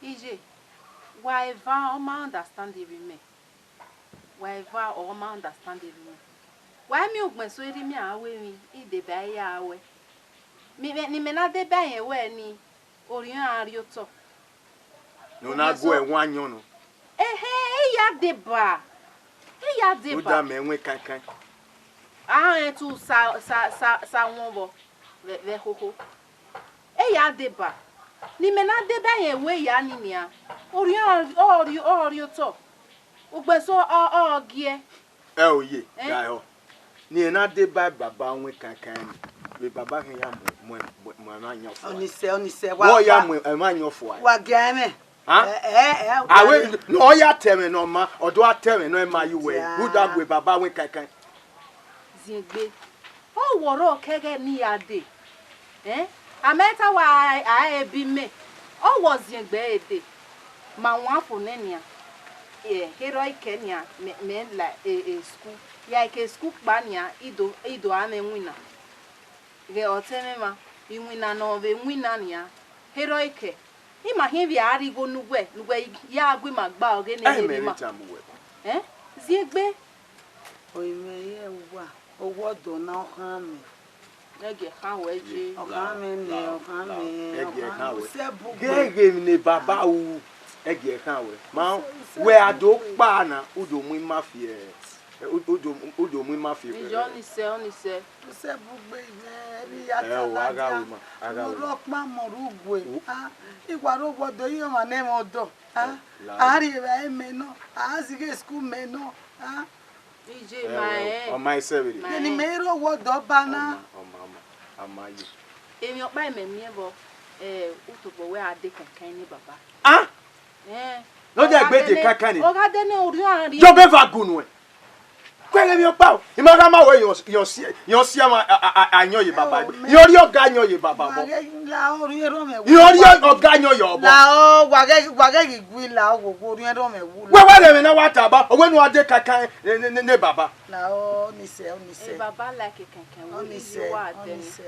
Iye, wa eva ọ ma understand erha imẹ. Wa eva ọ ma understand erha imẹ. Wa i miẹn ugbẹn so erha imẹ a ru emwi, I deba ẹre ya ruẹ. Mẹ, mẹ, ne imẹ na deba rẹn wẹẹ ni, orhiọn a rrie otọ. Ne u na gu ẹwaẹn ayọn nọ. Ẹhẹn, e ya deba. E ya deba. Rhunmwuda mẹ wẹn kankan. A rẹn tu sa, sa, sa, sa wọn vbọ vbe, vbe ẹkhokho. E ya deba. Ne imẹ na deba rẹn wẹẹ ya ni nian. Orhiọn ọ rrie, ọ rrie otọ. Ugbẹn so ọ, ọ giẹ. Ẹ o ye, ẹn? Ga ẹhọ. Ne irẹn na deba baba wẹn kankan ni, vbe baba khian ya mu, mu, mu, mu ẹmwẹ ayọn fua. Ọnii sẹ, ọnii sẹ, wa, wẹ ọ ya wa, mu ẹmwẹ ayọn fua. Wa gia ẹmwẹ. Hàn? Ẹ, ẹ, ẹ, a wẹ, wa ne ọ ya ta ẹmwẹ ne ọ ma, ọ do gha ta ẹmwẹ ne ọ ma ye uwẹ, rhunmwuda gu baba wẹn kankan. Ziengbe, ọ wẹ ọrọre kẹghẹ ne I ya dee. Ẹn, a ma ta wa a, a re bi mẹ, ọ wẹ ọ ziengbe ẹre dee. Ma wan fo nẹ nian. Ẹ, kherhe ọ i kẹ nian, mẹ, mẹ la e, e school. Ya i ke school kpa nian, I do, I do a mwẹ iwinna. Ghẹ ọtẹn mwẹ mwa, iwinna ne ọ vbe winna nian, kherhe ọ i kẹ. I ma khian vbe a rhie igho ne uwẹ, ne uwẹ ya gu ima gba ọghe ne ẹ i rhie ima. Ẹn? Ziengbe. Orinmwẹ ye uwa, owa ọdọ na ọ khan mwẹ. Ẹ gie khan wẹ ye. Ọ khan mwẹ nẹ, ọ khan mwẹ, ẹ gie khan wẹ. Ghẹ ghe emwi ne baba ru, ẹ gie khan wẹ. Ma wẹ a do kpa na, u do mu ima fi, ẹ, u, u do, u do mu ima fi. Iye, ọnii sẹ, ọnii sẹ. Usẹ bugbe ivẹ, ẹvbi ya ta ladian. Mẹ rọ ọkpa mọ rre ugue. A, I wa rre owa ọdọ, I rre ọmwa ne ẹmwẹ ọdọ. A, a rhie evbare mẹ nọ, a zighi school mẹ nọ. A. Iye, ma rẹn. Ọ ma i sẹ vberriọ. Vbene imẹ i rre owa ọdọ ọba na. Ọ ma, ọ ma, ọ ma, a ma ye. Emwi ọkpa mẹ miẹn vbọ, ẹ, u tobọ wẹ a dee kankan ne baba. A? Ẹn. Ne ọ dia gbe dee kankan ni. Ọ gha dee ne orhiọn a rhie. Jọ bẹ eva gu nuẹn. Kuẹghẹ emwi ọkpa o. I ma gha ma wẹ yọn, yọn si, yọn si ama, a, a, a, ayọn ye baba. Yọn rhie ọga ayọn ye baba bọ. Yọn rhie ọga ayọn ye ọbọ. La ọ, wa ghẹ, wa ghẹ ghi gui la ọ, wo, wo, orhiọn erha mwẹ wu la. Wẹ, wẹ ghẹ mwẹ na wa ta ba, ọ wẹ ne u a dee kankan ne, ne, ne, ne baba. La ọ, ọnii sẹ, ọnii sẹ. E baba like kankan, wo, ọnii sẹ, wa dee ọnii sẹ.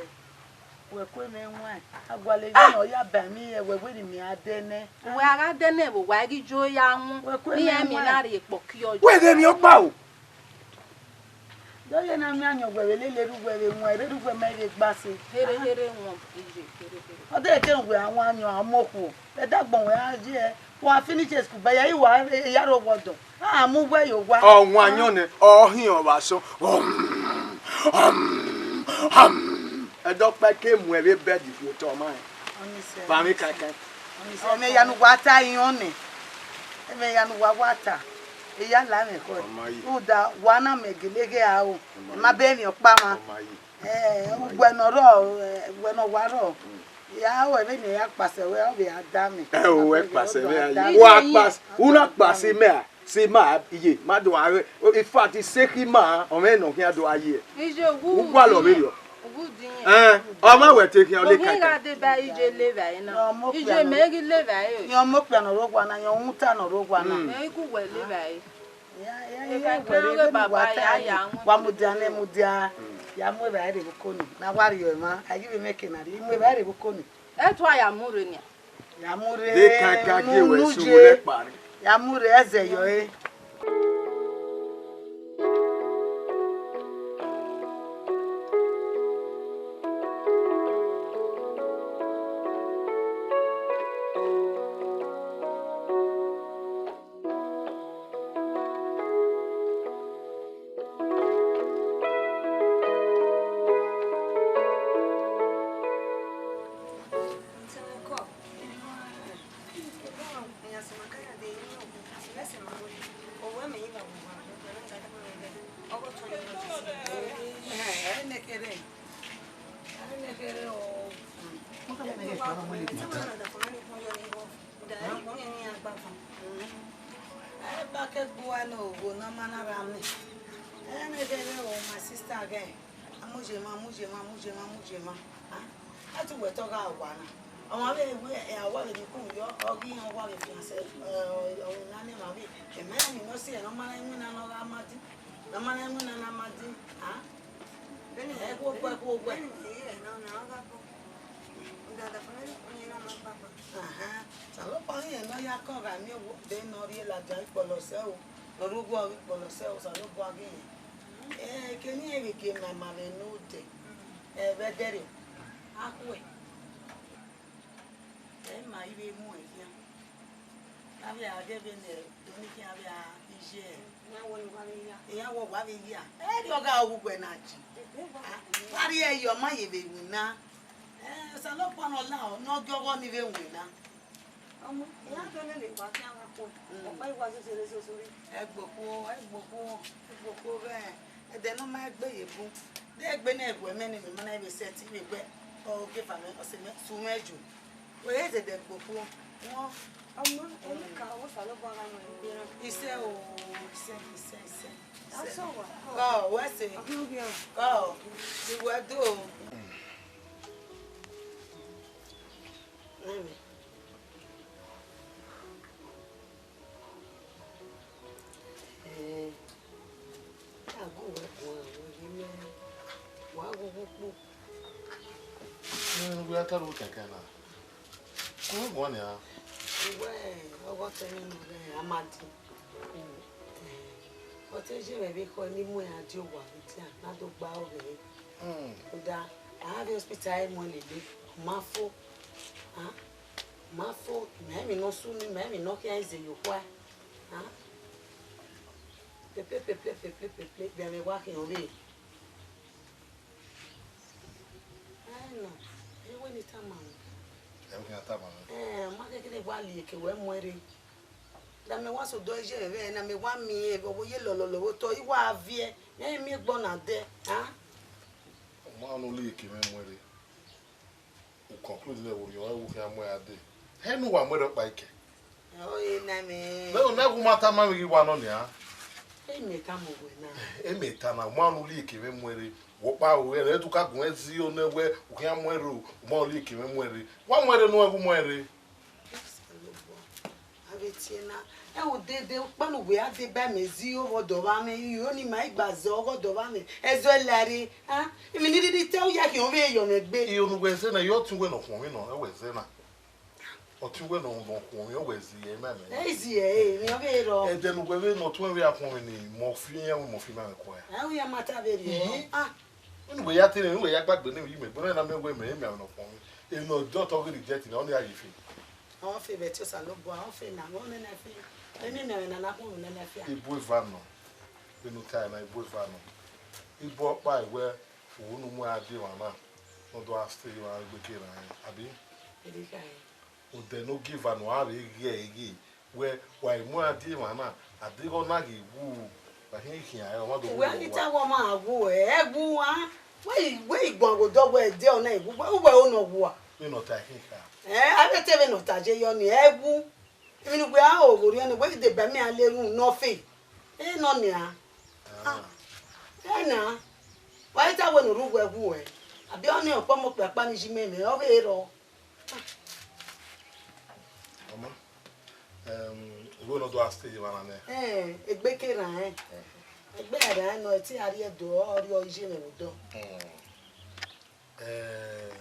Wẹ kue mwẹ waẹn, a gualọ emwi ne ọ ya ba emwi hẹ wẹ, wẹ ne imẹ a dee nẹ. Wẹ a gha dee nẹ vbe owa, ẹ ghi jo ya wọn. Wẹ kue ne mwẹ iran miẹn waẹn. Na rhie ekpọ kiọ. Wẹ ghẹ emwi ọkpa o. Dọyẹ na miẹn ayọn wẹ vbe lele erha uwẹ vbe wọn, erha uwẹ ma vbe gba sẹ. Here, here wọn, iye, here, here. Ọ dee ke wẹ a wan ayọn, a mu okhuo. Ẹdẹ agbọn wẹ a ye, wa finish school, ba ya i wa ya rre owa ọdọ. A mu uwẹ ye owa. Ọ wan ayọn nẹ, ọ hiọn vbe asọn. Hum, hum, hum. Ẹdẹ ọkpa ke mu ẹvbo bed fi otọ ma rẹn. Ọnii sẹ, ba mwẹ ọnii sẹ. Kankan. Ọnii sẹ, ẹmwẹ ya ne uwa ta ayọn nẹ. Ẹmwẹ ya ne uwa wa ta. E ya la mwẹ khọe. Ọ ma ye. Rhunmwuda wa na mẹ gele ghe a o. Ọ ma ye. Ẹ ma bẹ emwi ọkpa mwa. Ọ ma ye. Ẹ, uwẹ ne ọ rrọọ, ẹ, uwẹ ne ọ wa rrọọ. Mm. Ya ru ẹmwẹ ne ya kpasẹ wẹ, ọ vbe a da mwẹ. Ẹ o, wẹ kpasẹ mwẹ a ye. Wa kpasẹ, u na kpasẹ mẹ a? Sẹ ima iye, ma do a re. In fact, isekhi ima, ọ mwẹ ne ọ khian do a ye. Iye, u gualọ vberriọ. Ẹn, ọ ma wẹ te khian ọ le kankan. Iye leva ena. Iye mẹ ghi leva e. Yọn ọmọ okpia nọ rre owa na, yọn uhunmwu ta nọ rre owa na. Mm. Ẹ i gu wẹ leva e. Ya, ya, ya, wẹ rre vbene uwa ta ni. Wa mudia nẹ, mudia. Ya mu evbare rre vbe oko ni. Na wa rrie emwa, a ghi vbe mwẹ eke na rrie, mu evbare rre vbe oko ni. Ẹ tua ya mu rre nian. Ya mu rre, de ka ga gie mu wẹ unu si ye. Owẹ lẹ kpa rre. Ya mu rre, ẹzẹ yọ re. Ẹ ba ke gbe uwa ne ogho ne ọ ma na rra mẹ. Ẹ ne ẹghẹ rẹ o, my sister ghẹ. A mu ye emwa, mu ye emwa, mu ye emwa, mu ye emwa. A, a tu wẹ te ọ gha wa na. Ọmwa vbe wẹ, ẹ, a wa vbe ni kun yọ, ọ ghi rẹn, ọ wa vbe fiancé, ẹ, ọ, ọ na ne emwa vbe. Ẹmẹ ni nọ si ẹre ne ọ ma na iwinna ne ọ gha ma di. Ne ọ ma na iwinna ne a ma di. A, ẹ khuo gbe, ẹ khuo gbe. Ahan, Osanobua ghi rẹn ne ọ ya kọ gha miẹn owa odẹ ne ọ rrie ladian ikpọlọ sẹ o, ne ọ rre uwu ọghe ikpọlọ sẹ o, Osanobua ghi rẹn. Eh, kene irẹn vbe gie ma ma vbe ne odẹ, eh, vbe ẹdẹrriọ, a khuẹ. Ẹ ma i vbe mu ẹn khian. Avbe a ghe vbene Dọnikhian avbe a iye. Iran wẹ ne uwa vbe ya. Iran wẹ uwa vbe ya. Ẹrriọ gha ru uwẹ na ji. Egbe wa. A, wa rhie ẹyọ ma ye vbe winna. Eh, Osanobua ne ọ lahọ, ne ọ gie ọghọ ni vbe winna. Ọmọ, iran do lele wa khian gha khuẹ. Mm. Ọkpa i wa zozere zozere. Ẹgbokhuo, ẹgbokhuo, ẹgbokhuo ghẹ. Ẹdẹ ne ọ ma egbe ye bun. De egbe ne ẹguẹ mẹ ne mẹ ma na vbe sẹtin vbe egbe. Ọ, ogieva mwẹ, ọse mwẹ, su mwẹ ju. Wẹ he zẹdẹ gbe okhuo. Wọ́n. Ọmọ, ẹni ka, ọwọ́ Osanobua gha nọ egbe na. Isẹ o, isẹ, isẹ, isẹ. Asọ wa. Ọ, wẹ sẹ. Ọmọ, ọmọ. Ọ, iwẹ do. Nami. Eh, a gu wẹ guan, wẹ ghi mẹ, wa ghogho kpo. Nene uwẹ a ta ru kẹkẹ na. Uwẹ guan nia. Uwẹ, ọghe ọtẹn mwẹ nọ rẹ Amadi. Eh, ọ te ye mwẹ vbe ekhọe ne I mu iran die owa vbe dia, ne a do gba ọghẹe. Hmm. Rhunmwuda, a gha vbe hospital ẹre mu ẹn lele, ọ ma fo. A, ọ ma fo, ima emwi ne ọ sunu, ima emwi ne ọ khian ze ye okhua. A, peple, peple, peple, peple, vbe ẹmwẹ wa khian ọvbehe. Ẹna, ẹ wẹ ne I tama ruẹ. Ẹ wẹ ne I tama ruẹ. Ẹ, ọ ma kẹkẹrẹ wa lie eke wẹ mu ẹn rre. Da mẹ wa sẹ odọ iye ẹmwẹ na, mẹ wa miẹn vbe ọ ye lọlọlọ vbe otọ, I wa viẹ, mẹ i miẹn egbe ọna dẹ, a? Ọ ma nọ lie eke mwẹ mu ẹn rre. U conclude nẹ vbe orhiọn ẹre u khian mu ẹn ra dee. Hẹ ne uwa mu ẹre ọkpa ikẹ? Ọ ye na mẹ. Mẹ ne u na gu ma tama mwẹ ghi wa nọ nian. Ẹ mẹ tama wẹ na. Ẹ mẹ ta na, u ma nọ lie eke mwẹ mu ẹn rre. Wẹ ọkpa ru ẹre, ẹdẹ u ka gu mwẹ zẹ iro nẹ wẹ u khian mu ẹn rre o, u ma nọ lie eke mwẹ mu ẹn rre. Wa mu ẹn rre ne u gu mu ẹn rre. Osanobua, avbe tie na, ẹ wo dede, ukpẹ ne uwẹ a deba mẹ zẹ iro vbe ọdọ ọvba mwẹ, iro ni ma i gba zẹ ọghe ọdọ ọvba mwẹ, ẹzọ ẹla rre, a? Emwi ne I rhirhi te u ya khian vbe yọ mwẹ gbe. Iro ne uwẹ zẹ na, ẹ ọtẹn uwẹ ne ọ khuọnmwi nọ, ẹ wẹ zẹ na. Ọtẹn uwẹ ne ọ khuọnmwi, ọ wẹ zẹ ẹre, ma mẹ. Ẹ i zẹ ẹre, emwi ọ vbe rrọọ. Ẹdẹ ne uwẹ vbe ne ọtẹn uwẹ vbe a khuọnmwi ni, mẹ ọ fi iran, mẹ ọ fi ima mwẹ kua. Ẹ, u ya ma ta vberriọ. Iye. A. Vbene uwẹ ya te rẹn, vbene uwẹ ya gba gbe ne emwi, iye mẹ, ẹgbẹe ne ọ khuọnmwi, emwi a mwẹ ne ọ khuọnmwi. Emwi ne ọ dọtọ ghi reject na, ọnii a ye fe. Ọ fe vbe ẹtin Osanobua, ọ fe na, ọ nene fe. Emwi ne ẹmwẹ na na khuọnmwi nene fe. Ibu eva nọ, vbene u tae na, ibu eva nọ. Ibu ọkpa wẹ, u ru ne u mu ẹre a die emwa na, ne ọ do a stay emwa egbe ke rran rẹn, abi? Ede khae. Odẹ ne ogieva ne uwa vbe ghe ẹre ghe, wẹ wa i mu ẹre a die emwa na, a deghẹ ọ na ghi wu, wa khian khian ẹre, ọ ma do wu. Wẹ ghi ta wẹ ọ ma wu ẹre, ẹ wu a. Wẹ i, wẹ i guan ghe odọ wẹ ẹdẹ ọna i wu, wẹ, wẹ o nọ wu a. Vbene ọ ta ẹre khin kha. Ẹ, avbe te vbene ọ ta ye yọ ni, ẹ wu. Emwi ne uwẹ a ho vbe orhiọn ni, wẹ i deba mẹ a le ru ne ọ fe. Ẹ nọ nian. Ah. Ẹ na. Wa i ta wẹ ne u ru wẹ wu ẹre. Abi ọnii ọkpọmọ okpia ọkpa ni yi mẹ mẹ, ọ vbe rrọọ. Ọma, em, uwẹ ne ọ do a stay ye emwa na nẹ? Ẹn, egbe ke rran ẹn. Ẹn. Egbe rran ẹn nọ, ẹtin a rhie do, ọ rhie ọ iye mwẹ vbe odọ. Hmm. Eh,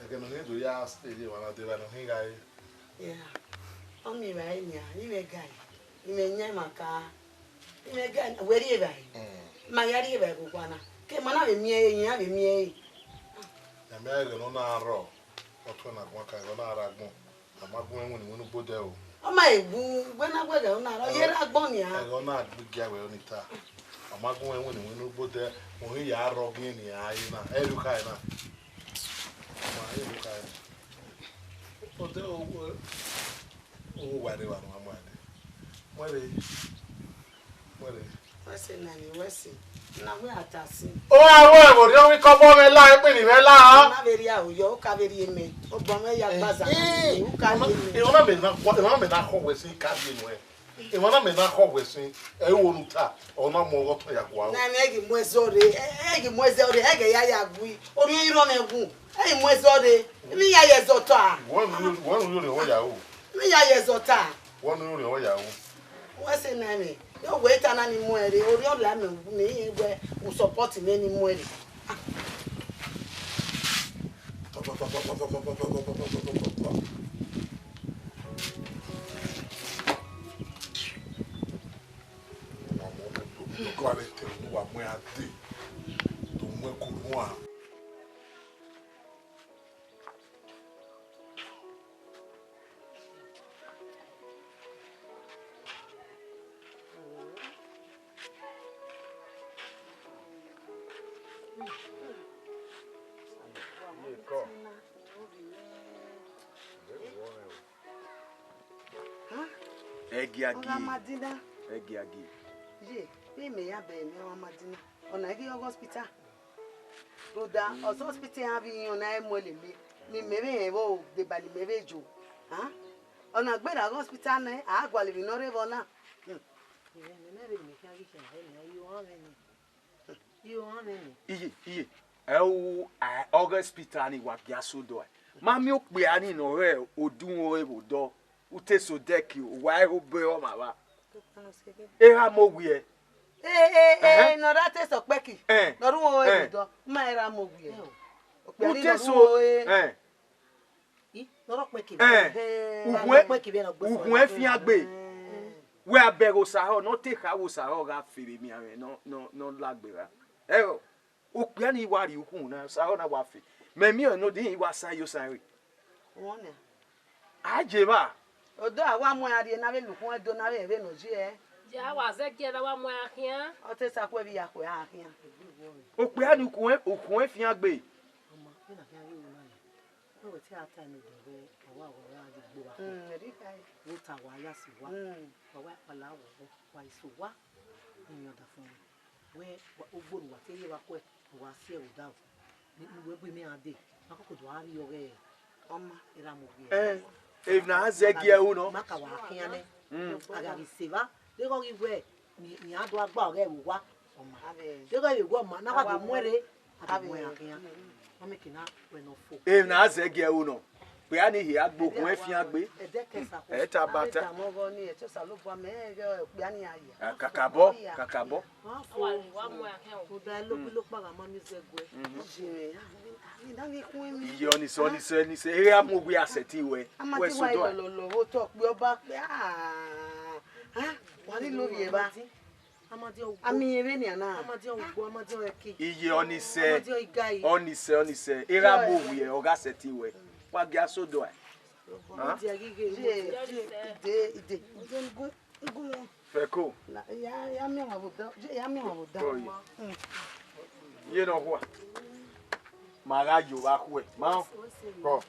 Ẹghẹ ne ọ khin do ya stay ye emwa na deba ne ọ khin gha re. Yeah. Ọ miẹn evbare nian, I mwẹ ga, I mwẹ yan ima ka, I mwẹ ga, wẹ rri evbare. Mm. Ma ya rri evbare vbe owa na. Ke ma na vbe miẹn ẹre, iran vbe miẹn ẹre. Ya miẹn ẹghẹ ne ọ na rrọọ, ọ tuẹ na guan ka ẹghẹ ọ na rre agbọn. A ma gu ẹn winna iwinna obodẹ o. Ọ ma he gu, wẹ na wẹ ẹghẹ ọ na rrọọ, ọ ye rre agbọn nian. Ẹghẹ ọ na gbe igia wẹ ọnii ta. A ma gu ẹn winna iwinna obodẹ, ọ ghi ya rrọọ ọghe nian a re na. Ẹ rhie ukha ẹre na. Ma he rhie ukha ẹre. Odẹ o, o wa rre evba ne uwa mu ẹre. Mu ẹre. Mu ẹre. Wẹ sẹ na ni, wẹ sẹ. Na wẹ a ta sin. O ra ru ẹvbo rhiọnmwẹ ikọbọ mwẹ la, ekpini mwẹ la. Na vbe rhie aro yọ, u ka vbe rhie mẹ. Obọ mwẹ ya gbaza na, u ka rhie mẹ. Emwa na mẹ na kọ, emwa na mẹ na khọ wẹ sin, ka rhie nuẹn. Emwa na mẹ na khọ wẹ sin, ẹ i wo ne u ta, ọ na mu ọghe ọtẹn ya gua ro. Na mẹ ghi mu ẹzọ rre, ẹ, ẹ ghi mu ẹzọ rre, ẹ ghi ya ya gui. Orhiọn i rrọọ mwẹ wu, ẹ ghi mu ẹzọ rre. Emwi ya ye ẹzọ ta. Wẹ ne u, wẹ ne u yo rhiọnmwẹ ya ru. Emwi ya ye ẹzọ ta. Wẹ ne u yo rhiọnmwẹ ya ru. Wẹ sẹ na mwẹ, yọ wẹ ta na ni mu ẹre, orhiọn la mẹ, mẹ i wẹ u support mẹ ni mu ẹre. Ọmọ ne do, do gha vbe te unu wa mu iran dee, do mu ẹko unu a. Ẹgiagie. Ọgha Madina. Ẹgiagie. Ye, vbe mẹ ya bẹghe mẹ, ọgha Madina. Ọna i ghi ọghe hospital. Rhunmwuda, ọ sẹ hospital iran vbe iran na i mu lele, ne imẹ vbe rẹn vbe deba ne imẹ vbe yo. Ọna gberra ghe hospital nẹ, a gualọ emwi ne ọ rre vbọ na. Hmm. Ẹmwẹ ne mẹ rhie ne mẹ khian ghi khian ẹre nian, I ru ọnrẹn nẹ. I ru ọnrẹn nẹ. Iye, iye, ẹ u, a, ọghe hospital ni wa gia sẹ odọ ẹe. Ma miẹn okpia ni ne ọ rre odunmwu ẹvbo odọ, u te sẹ odẹ ke owa ẹre obọ ọmwa vba. Erha mu owiẹ. Eh, eh, eh, Ẹhẹn. Ne ọ ra te sẹ ọkpẹki. Eh. Ne ọ ru ẹvbo odọ, ma erha mu owiẹ. Okpia ni ne ọ ru ẹe. Eh. I, ne ọ rọ kpẹki vbe Ẹn, ẹn. Ukhun, ukhun ẹ fian gbe. Wẹ a bẹghe Osahọ, ne ọ te kha vbe Osahọ gha fe vbe emianmwẹ ne ọ, ne ọ, ne ọ lagbe ra. Ẹo, okpia ni wa rrie ukhunmwu na, Osahọ na wa fe. Mẹ miẹn ọnrẹn ne ọ de wa sa ye osa ẹre. Wọ nian. A je evba. Odọ a wa mu ẹre rrie ne avbe ne ukhunmwu do ne avbe vbene ọ ye ẹre. Ya wa zẹ gie na wa mu ẹre khian. Ọ te sa khuẹ vbe ya khuẹ a khian. Okpia ni ukhunmwu, ukhunmwu fian gbe. Ọma, vbene a khian ye ru na nẹ. Wẹ wẹ te a ta ẹmwẹ odẹ wẹ, wa wa wa wa ye ugbo vbe akhuẹ. Mm, ẹdẹ kha. Vbe ota wa ya sẹ owa. Mm. Wa wa kpala wọ, wa i sẹ owa. Iyẹn ọdafẹn wẹ, wẹ wa, ugbo ne uwa te ye vbe akhuẹ, wa si ẹre odaro. Ni, ni uwẹ bu imẹ rhan dee, ma koko do a rhie ọghẹ ọma, erha mu owiẹ. Eh, emwi ne a zẹ gie ẹre ru nọ. Ma ka wa khian nẹ. Mm. A gha ghi sẹ evba, deghẹ ọ ghi wẹ, ni, ni a do gba ọghẹ vbe owa, ọma. Deghẹ vbe owa ọma, na wa do mu ẹre, a do mu ẹre khian. Ma mẹ ke na wẹ ne ọ fo. Emwi ne a zẹ gie ẹre ru nọ. Okpia ni hia gbe, ukhunmwu fian gbe. Ẹdẹ kẹsa khuẹ. Ẹ ta bata. Avbe damwẹ ọghọ ni, ẹtẹ Osanobua mẹ, ẹ, okpia ni a ya. Ah, kakabọ, kakabọ. Wa fo. Wa mu ẹre khian o. Rhunmwuda ẹlogbilogba gha ma miẹn zẹ guẹ. Mhm. Iye mwẹ, a, a, a, a, a, a, a, Iye ọnise, ọnise, ọnise. Erha mu owiẹ a sẹtin wẹ. Wẹ sẹ odọ ẹe. Lọlọlọ, vbe otọ ọkpẹ ọba kpẹ. Ah, ah, wa ni lovbiẹ evba. Amadian ugbo. Ami yẹn vbenian na. Amadian ugbo, amadian ẹki. Iye ọnise. Amadian igai. Ọnise, ọnise. Erha mu owiẹ, ọ gha sẹtin wẹ. Wa gia sẹ odọ ẹe. Amadian ghi ghe. Ye, ye, ide, ide. Fẹko. Na, ya, ya miẹn ọmwa vbe odọ. Ye, ya miẹn ọmwa vbe odọ. Oye. Mm. Ye ne ọ khua. Ma gha yo vbe akhuẹ. Ma. Kọ.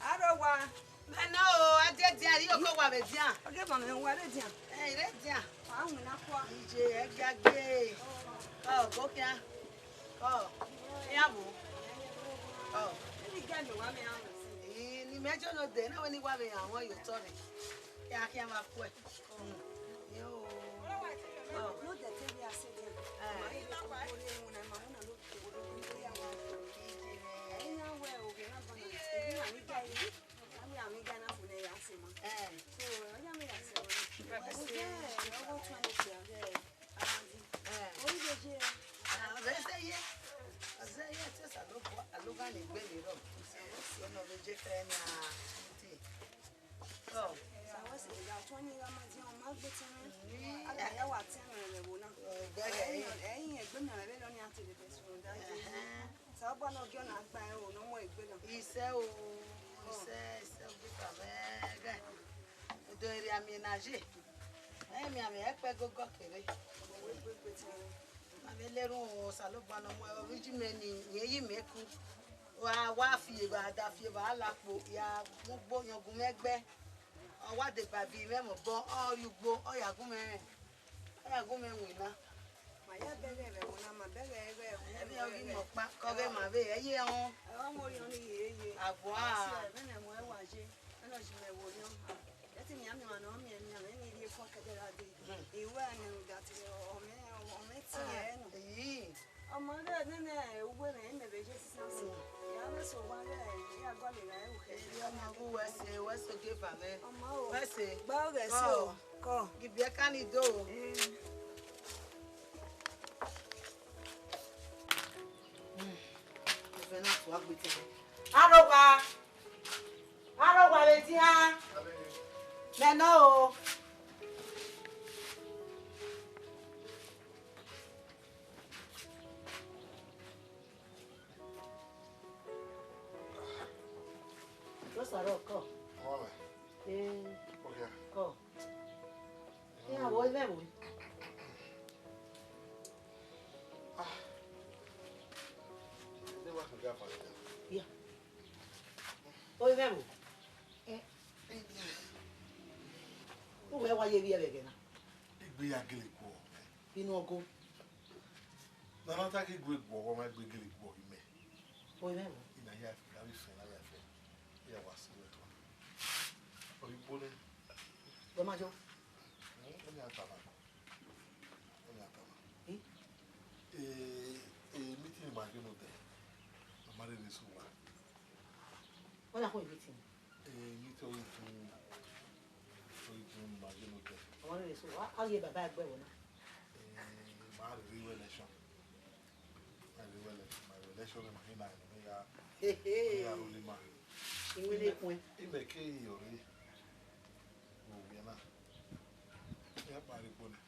Arowa. Mẹ nọ o, a die dian, iyoko wa vbe dian. Oge ma mẹ wa vbe dian. Ẹ, I re dian. Wa winna kua. Iye, ẹ gia gbe. Ọ, go khian. Ọ, iran vbo? Ọ. Eni gẹ mẹ wa mẹ rhan. Ii, ne imẹ jolo dee, na wẹ ne I wa vbe rhan wọn ye otọ rre. Ya khian vbe akhuẹ. Mm. Yo. Ọ. No de te vbe a sẹ dian. Ẹ. Ma i la wa. Ore wuna, ma wuna no. Ẹi na wẹ oghẹ na banọ, emwi na ni ga yi, emwi na ni ga na fo ne ya sẹ ma. Eh. So, ọ ya mẹ ya sẹ ma. Oghẹ ọgọ tuẹn ne okpia ghẹ Amadi. Eh. Oyi vbe je. Ah, ọ zẹ ye. Ọ zẹ ye, te Osanobua, Osanobua ni gbe vbe rrọọ. Ọnọ vbe je fẹ na. Te. Ọ. Sa wẹ sẹ, ya tuẹn ni gha ma diọn, ọ ma gbe tẹn mwẹ. Mm. A da ya wa tẹn mwẹ vbe ẹvbo na. Ọ, bẹghe. Ẹ, ẹ, ẹ, egbe mẹ vbe rọ ni a te vbe sunu da ye. Ẹhẹn. Osanobua ne ọ gie ọna gba ẹre o, ne ọ mu egbe na. Isẹ o, isẹ, isẹ ogieva mwẹ ghẹ. Odẹ erriọ amẹ na ye. Ẹ miẹn amẹ ẹkpẹgogo kere. Ọ wẹ gbe gbe tẹn mwẹ. Ma vbe lẹrun o, Osanobua ne ọ mu ẹre, ọ vbe ji mẹ ni, rẹn yi mẹ ku. Wa, wa fi evba, a da fi evba la kpo, ya mu ugbo yan gun mwẹ gbe. Ọ wa deba viọ mwẹ mẹ obọ, ọ rrie ugbo, ọ ya gu mwẹ, ọ ya gu mwẹ winna. Ma ya bẹghe vbe ẹvbo na, ma bẹghe ẹghẹ ẹvbo. Ẹmwẹ ọ ghi mẹ ọkpa, ke ọ ghẹ ma vbe ẹ ye họn. Ẹ wa mu orhiọn ni ye ye. Agbọn a. Ẹmwẹ ne ẹmwẹ wa ye, ẹnọ ji mẹ vbe orhiọn. Ẹ te miẹn amẹ emwa ne ọ miẹn, miẹn amẹ ni rhie fua kẹdẹ ra dee. Hmm. I wẹ ne u da tie ọmẹ, ọmẹ tie ẹre nọ. Iyi. Ọ ma ghẹ nene uwu ẹmwẹ, imẹ vbe ye sisan si. Ya vbe sẹ owa ghẹ, ya gualọ evbare ru khẹ. Erriọ na gu wẹ sẹ, wẹ sẹ ogieva mwẹ. Ọ ma o. Wẹ sẹ. Gba ọghẹ sẹ o. Kọ. Kọ. Ghi biẹ ka ni do. Eh. Hmm. Ẹfẹ na fua gbe tẹ. Arowa. Arowa vbe dian. Mẹ nọ o. Rosa rọ kọ. Ọmọ mẹ. Ee. Oya. Kọ. Iran vbe oi mwẹ vbo? Ah. Ede wa khin ga fa ya. Ya. Oi mwẹ vbo? Eh. Uwẹ wa ye vbiẹ vbe ẹghẹ na. Egbe ya gele guọ. Inu ọgo. Na na ta ke gue guọ, wa ma egbe gele guọ imẹ. Oi mwẹ vbo? Ina ya, ya vbe fẹn, na ya fẹn. Ya wa si wẹ tua. Ọ ghi gbo nẹ. Wẹ ma yo? Hmm, ọ ya tama. Ọ ya tama. Eh? Eh, eh, meeting ma ghe nọ dẹ. Ma ma rherhe sẹ uwa. Ọ ya khuẹ meeting? Eh, meeting ọ ghi bun, ọ ghi bun ma ghe nọ dẹ. Ọ ma rherhe sẹ uwa. A ghi baba ẹgbẹ vbe na. Eh, ma rherhe vbe election. Ma rherhe vbe election, ma rherhe election ne ma khin na, ne ya, Hehe. Ne ya rule ima. Iwinna ekhue. Imẹ ke ye ọre. Vbe owiẹ na. Iran kpa rre egbe nẹ.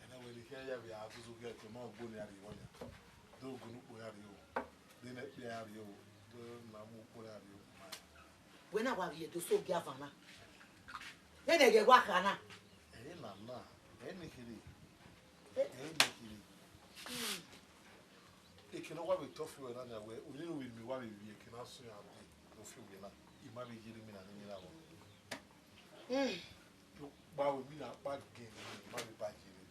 Ẹna wẹ ne I khian ya vbe a zuzu khian, ke ma gbe ne a rrie vbọ nia. Do gu ne ukpo ya rrie o. De ne ẹkpia ya rrie o. Do na mu ukpo ya rrie o. Ma. Wẹ na wa vbiẹ do so ogieva na. Nene ẹghẹ wa kha na. Ẹ i na na, ẹ i ne kherhe. Ẹ i ne kherhe. Hmm. Eke ne ọ wa vbe tọ fi ruẹ na nia wẹ, unu ne u vbe miẹn wa vbe vbiẹ eke na sẹ iran dee ne ọ fi owiẹ na, I ma vbe ye ne imina ne iyẹn na vbọ. Hmm. Kpa vbe mi na kpa gẹn ne I ma vbe ba ye vbe.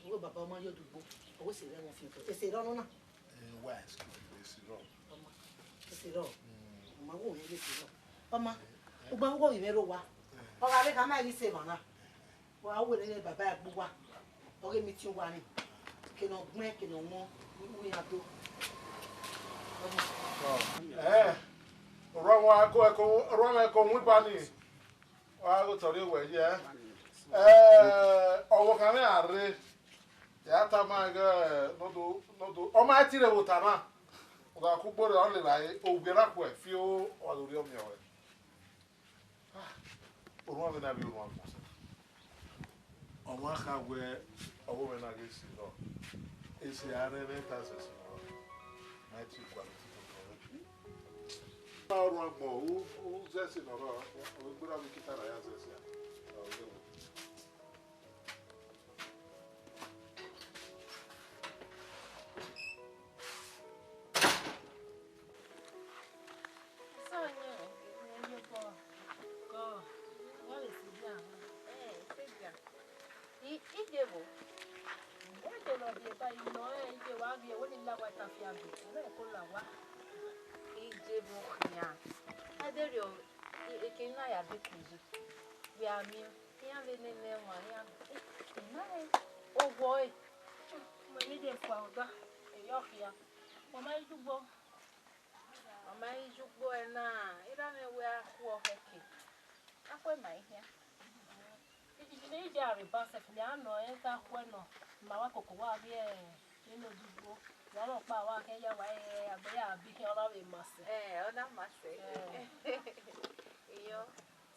Uwẹ baba, ọ ma ye odugbo, ọ wẹ sẹ rẹ wọn fi otọ. Ese rẹ ọnọ na. Eh, wa excuse me, ese rọ. Ọma, ese rọ. Mm. Ọma, wo hẹn ese rọ. Ọma, eh, eh, ugbo wo vbe mwẹ rre owa. Eh. Ọ gha vbe khama ghi sẹ emwa na. Wa wẹ ne baba ẹgbe uwa, ọ ghe meeting uwa ni, ke ne ọ gbẹn, ke ne ọ wọn, u ya do. Eh, orua mwa ko ẹko, orua mwa ẹko wọn iba ni. Wa ghe otọ rrie owẹ ye. Eh, ọvbokhan mwẹ a rre, ya tama ẹghẹ nọdo, nọdo, ọ ma ti rre vbe ota na. Ọ gha ku ugbo rre, ọ lele ẹre, owiẹ na khuẹ, fi o, ọ do rhie ọmiọn ruẹ. Orhuan mwẹ na vbe orhuan agbọn sẹ. Ọmwa kha wẹ ọvbokhan mwẹ na ghe sẹ nọ, ese a rre ẹmwẹ ta sẹ sẹ nọ, ma te gualọ tutu tọn mwẹ. Orhuan agbọn, u, u zẹ sẹ nọ rọ, u gberra vbe ikita na ya zẹ sẹ a, ọ ghe wo. Sọnẹ, iyobọ, kọ, wẹ vbe sẹ dia? Ẹ, sẹ dia. I, Ijevo. Wẹ dọlọ rhie ba, I nọ rẹn, Ijevo, a vbiẹ wẹ ne I la owa ta fiangbe, ọ na ko la owa. Ijevo khian. Ẹdẹrriọ, e, eke na ya bekun yi. Wẹ a miẹn, iran vbe nene ẹmwẹ iran. I, I na rẹn, owa ẹre. Mẹ ne I de fua ọga, eyọ khian. Ọ ma i ye ugbo. Ọ ma i ye ugbo ẹre na, erha mwẹ wẹ a khuọ khẹke. A khuẹ ma i khian. Iji ne I ya rre eba sef, mẹ a nọ ẹn ta khuẹ nọ, ma wa koko wa vbiẹ ene odugbo. Wa rhọkpa wa khian ya wa, eh, agbẹya bi khian ọna vbe ma sẹ. Eh, ọna ma sẹ. Eh. Iyọ,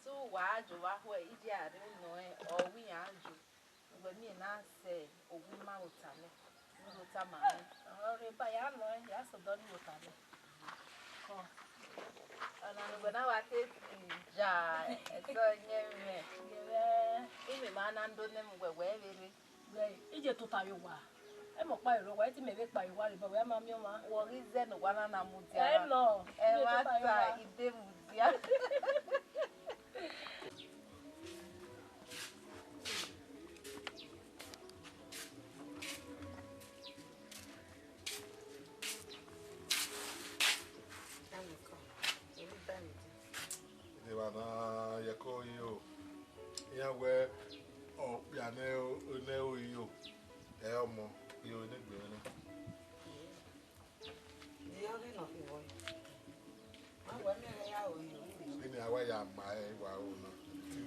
te uwa jo vbe a khuẹ, I ya rre nọ ẹn, ọ wẹ iran jo. Wẹ miẹn na sẹ owa ima vbe ota nẹ, vbe ota ma mwẹ. Ọ rre eba ya nọ ẹn, ya sẹ odọ ni vbe ota nẹ. Kọ. Ọna ne uwẹ na wa te si ja ẹsẹ ọyẹnmwẹ. Yẹrẹ. Imẹ ma na ndo nẹ mu wẹ wẹ vbe rre. Wẹ, I je tota vbe owa. Ẹ mẹ ọkpa rre owa, ẹ te mẹ vbe kpa owa rre, but wẹ ma miẹn ọmwa. Wọ ghi zẹ ne owa na na mudia. Ẹ nọ, I je tota vbe owa. Ẹmwata, I de mudia. Evba na yẹ ko yo, iran wẹ okpia ne ẹro yo, ẹ ọmọ yo ne egbe mwẹ na. Diọrre nọ khin vbọ? Ma wẹ miẹn ya ro yo. Ene a wa ya ma ẹre wa ro na.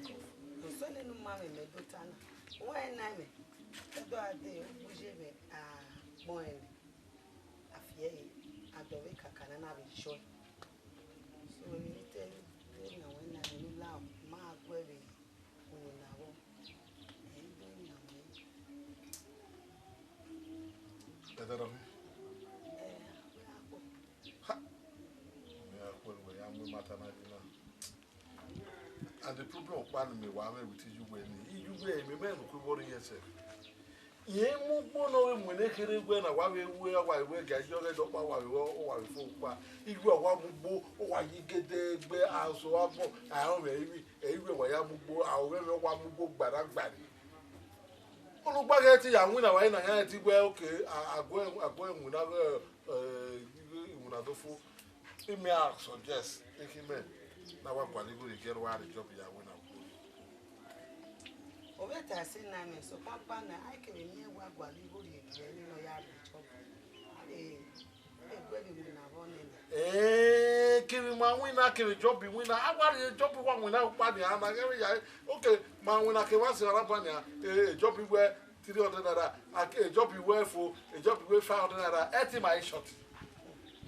Think of. Sẹ nene u ma mwẹ mẹ do ta na. Wẹ na mwẹ, ẹdọ a de, u ye mwẹ agbọn ẹre. A fi ẹre, a dọ vbe kaka na na vbe yọe. So, emwi ne I te vbe yan wẹ na, emwi ne u la, ma guẹ vbe unu na vbọ. Ẹ i do yan wẹ. Ẹdẹ nọ khin? Ẹ, a khuẹ. Ha! Mẹ a khuẹ wẹ ya mu imata na dina. And the problem ọkpa ne mẹ wa mwẹ with iyuwẹ ni, iyuwẹ mẹ mẹ ne okhuo vbọ rre iyẹn sẹ. Irẹn mu ugbo ne ọ vbe mu ene kherhe wẹ na wa vbe ru, a wa vbe wẹ ga yọ ghẹ dọkpa, wa vbe wẹ, ọ wa vbe fo kpa. Iyuwẹ wa mu ugbo, ọ wa yi gẹdẹgbẹ, aso agbọn, a rọnmwẹ ẹrinmwi, ẹrinmwi wa ya mu ugbo, a rọnmwẹ wa mu ugbo gbara gbare. Unu gba ghẹ te ya winna wa na, ya te wẹ, okay, a, a guẹ, a guẹ winna ghẹ, eh, winna do fo. Imẹ a suggest, ekhi mẹ, na wa gualọ igho rhie gie ẹre wa rrie job ya winna ugbo. Ọ vbe ta ẹse na mẹ, sokpan ọkpa na, a i kevbe miẹn wa gualọ igho rhie gie ẹre ne ọ ya rrie job. Eh, egbe vbe winna vbọ nene. Eh, kevbe ma winna, kevbe job winna, a wa rrie job wa winna ọkpa nia, na ghẹ vbe ya, okay, ma winna kevbe a sẹ ọna ba nia, eh, job wẹ three hundred naira, a ke job wẹ fo, job wẹ five hundred naira, ẹ te ma i short.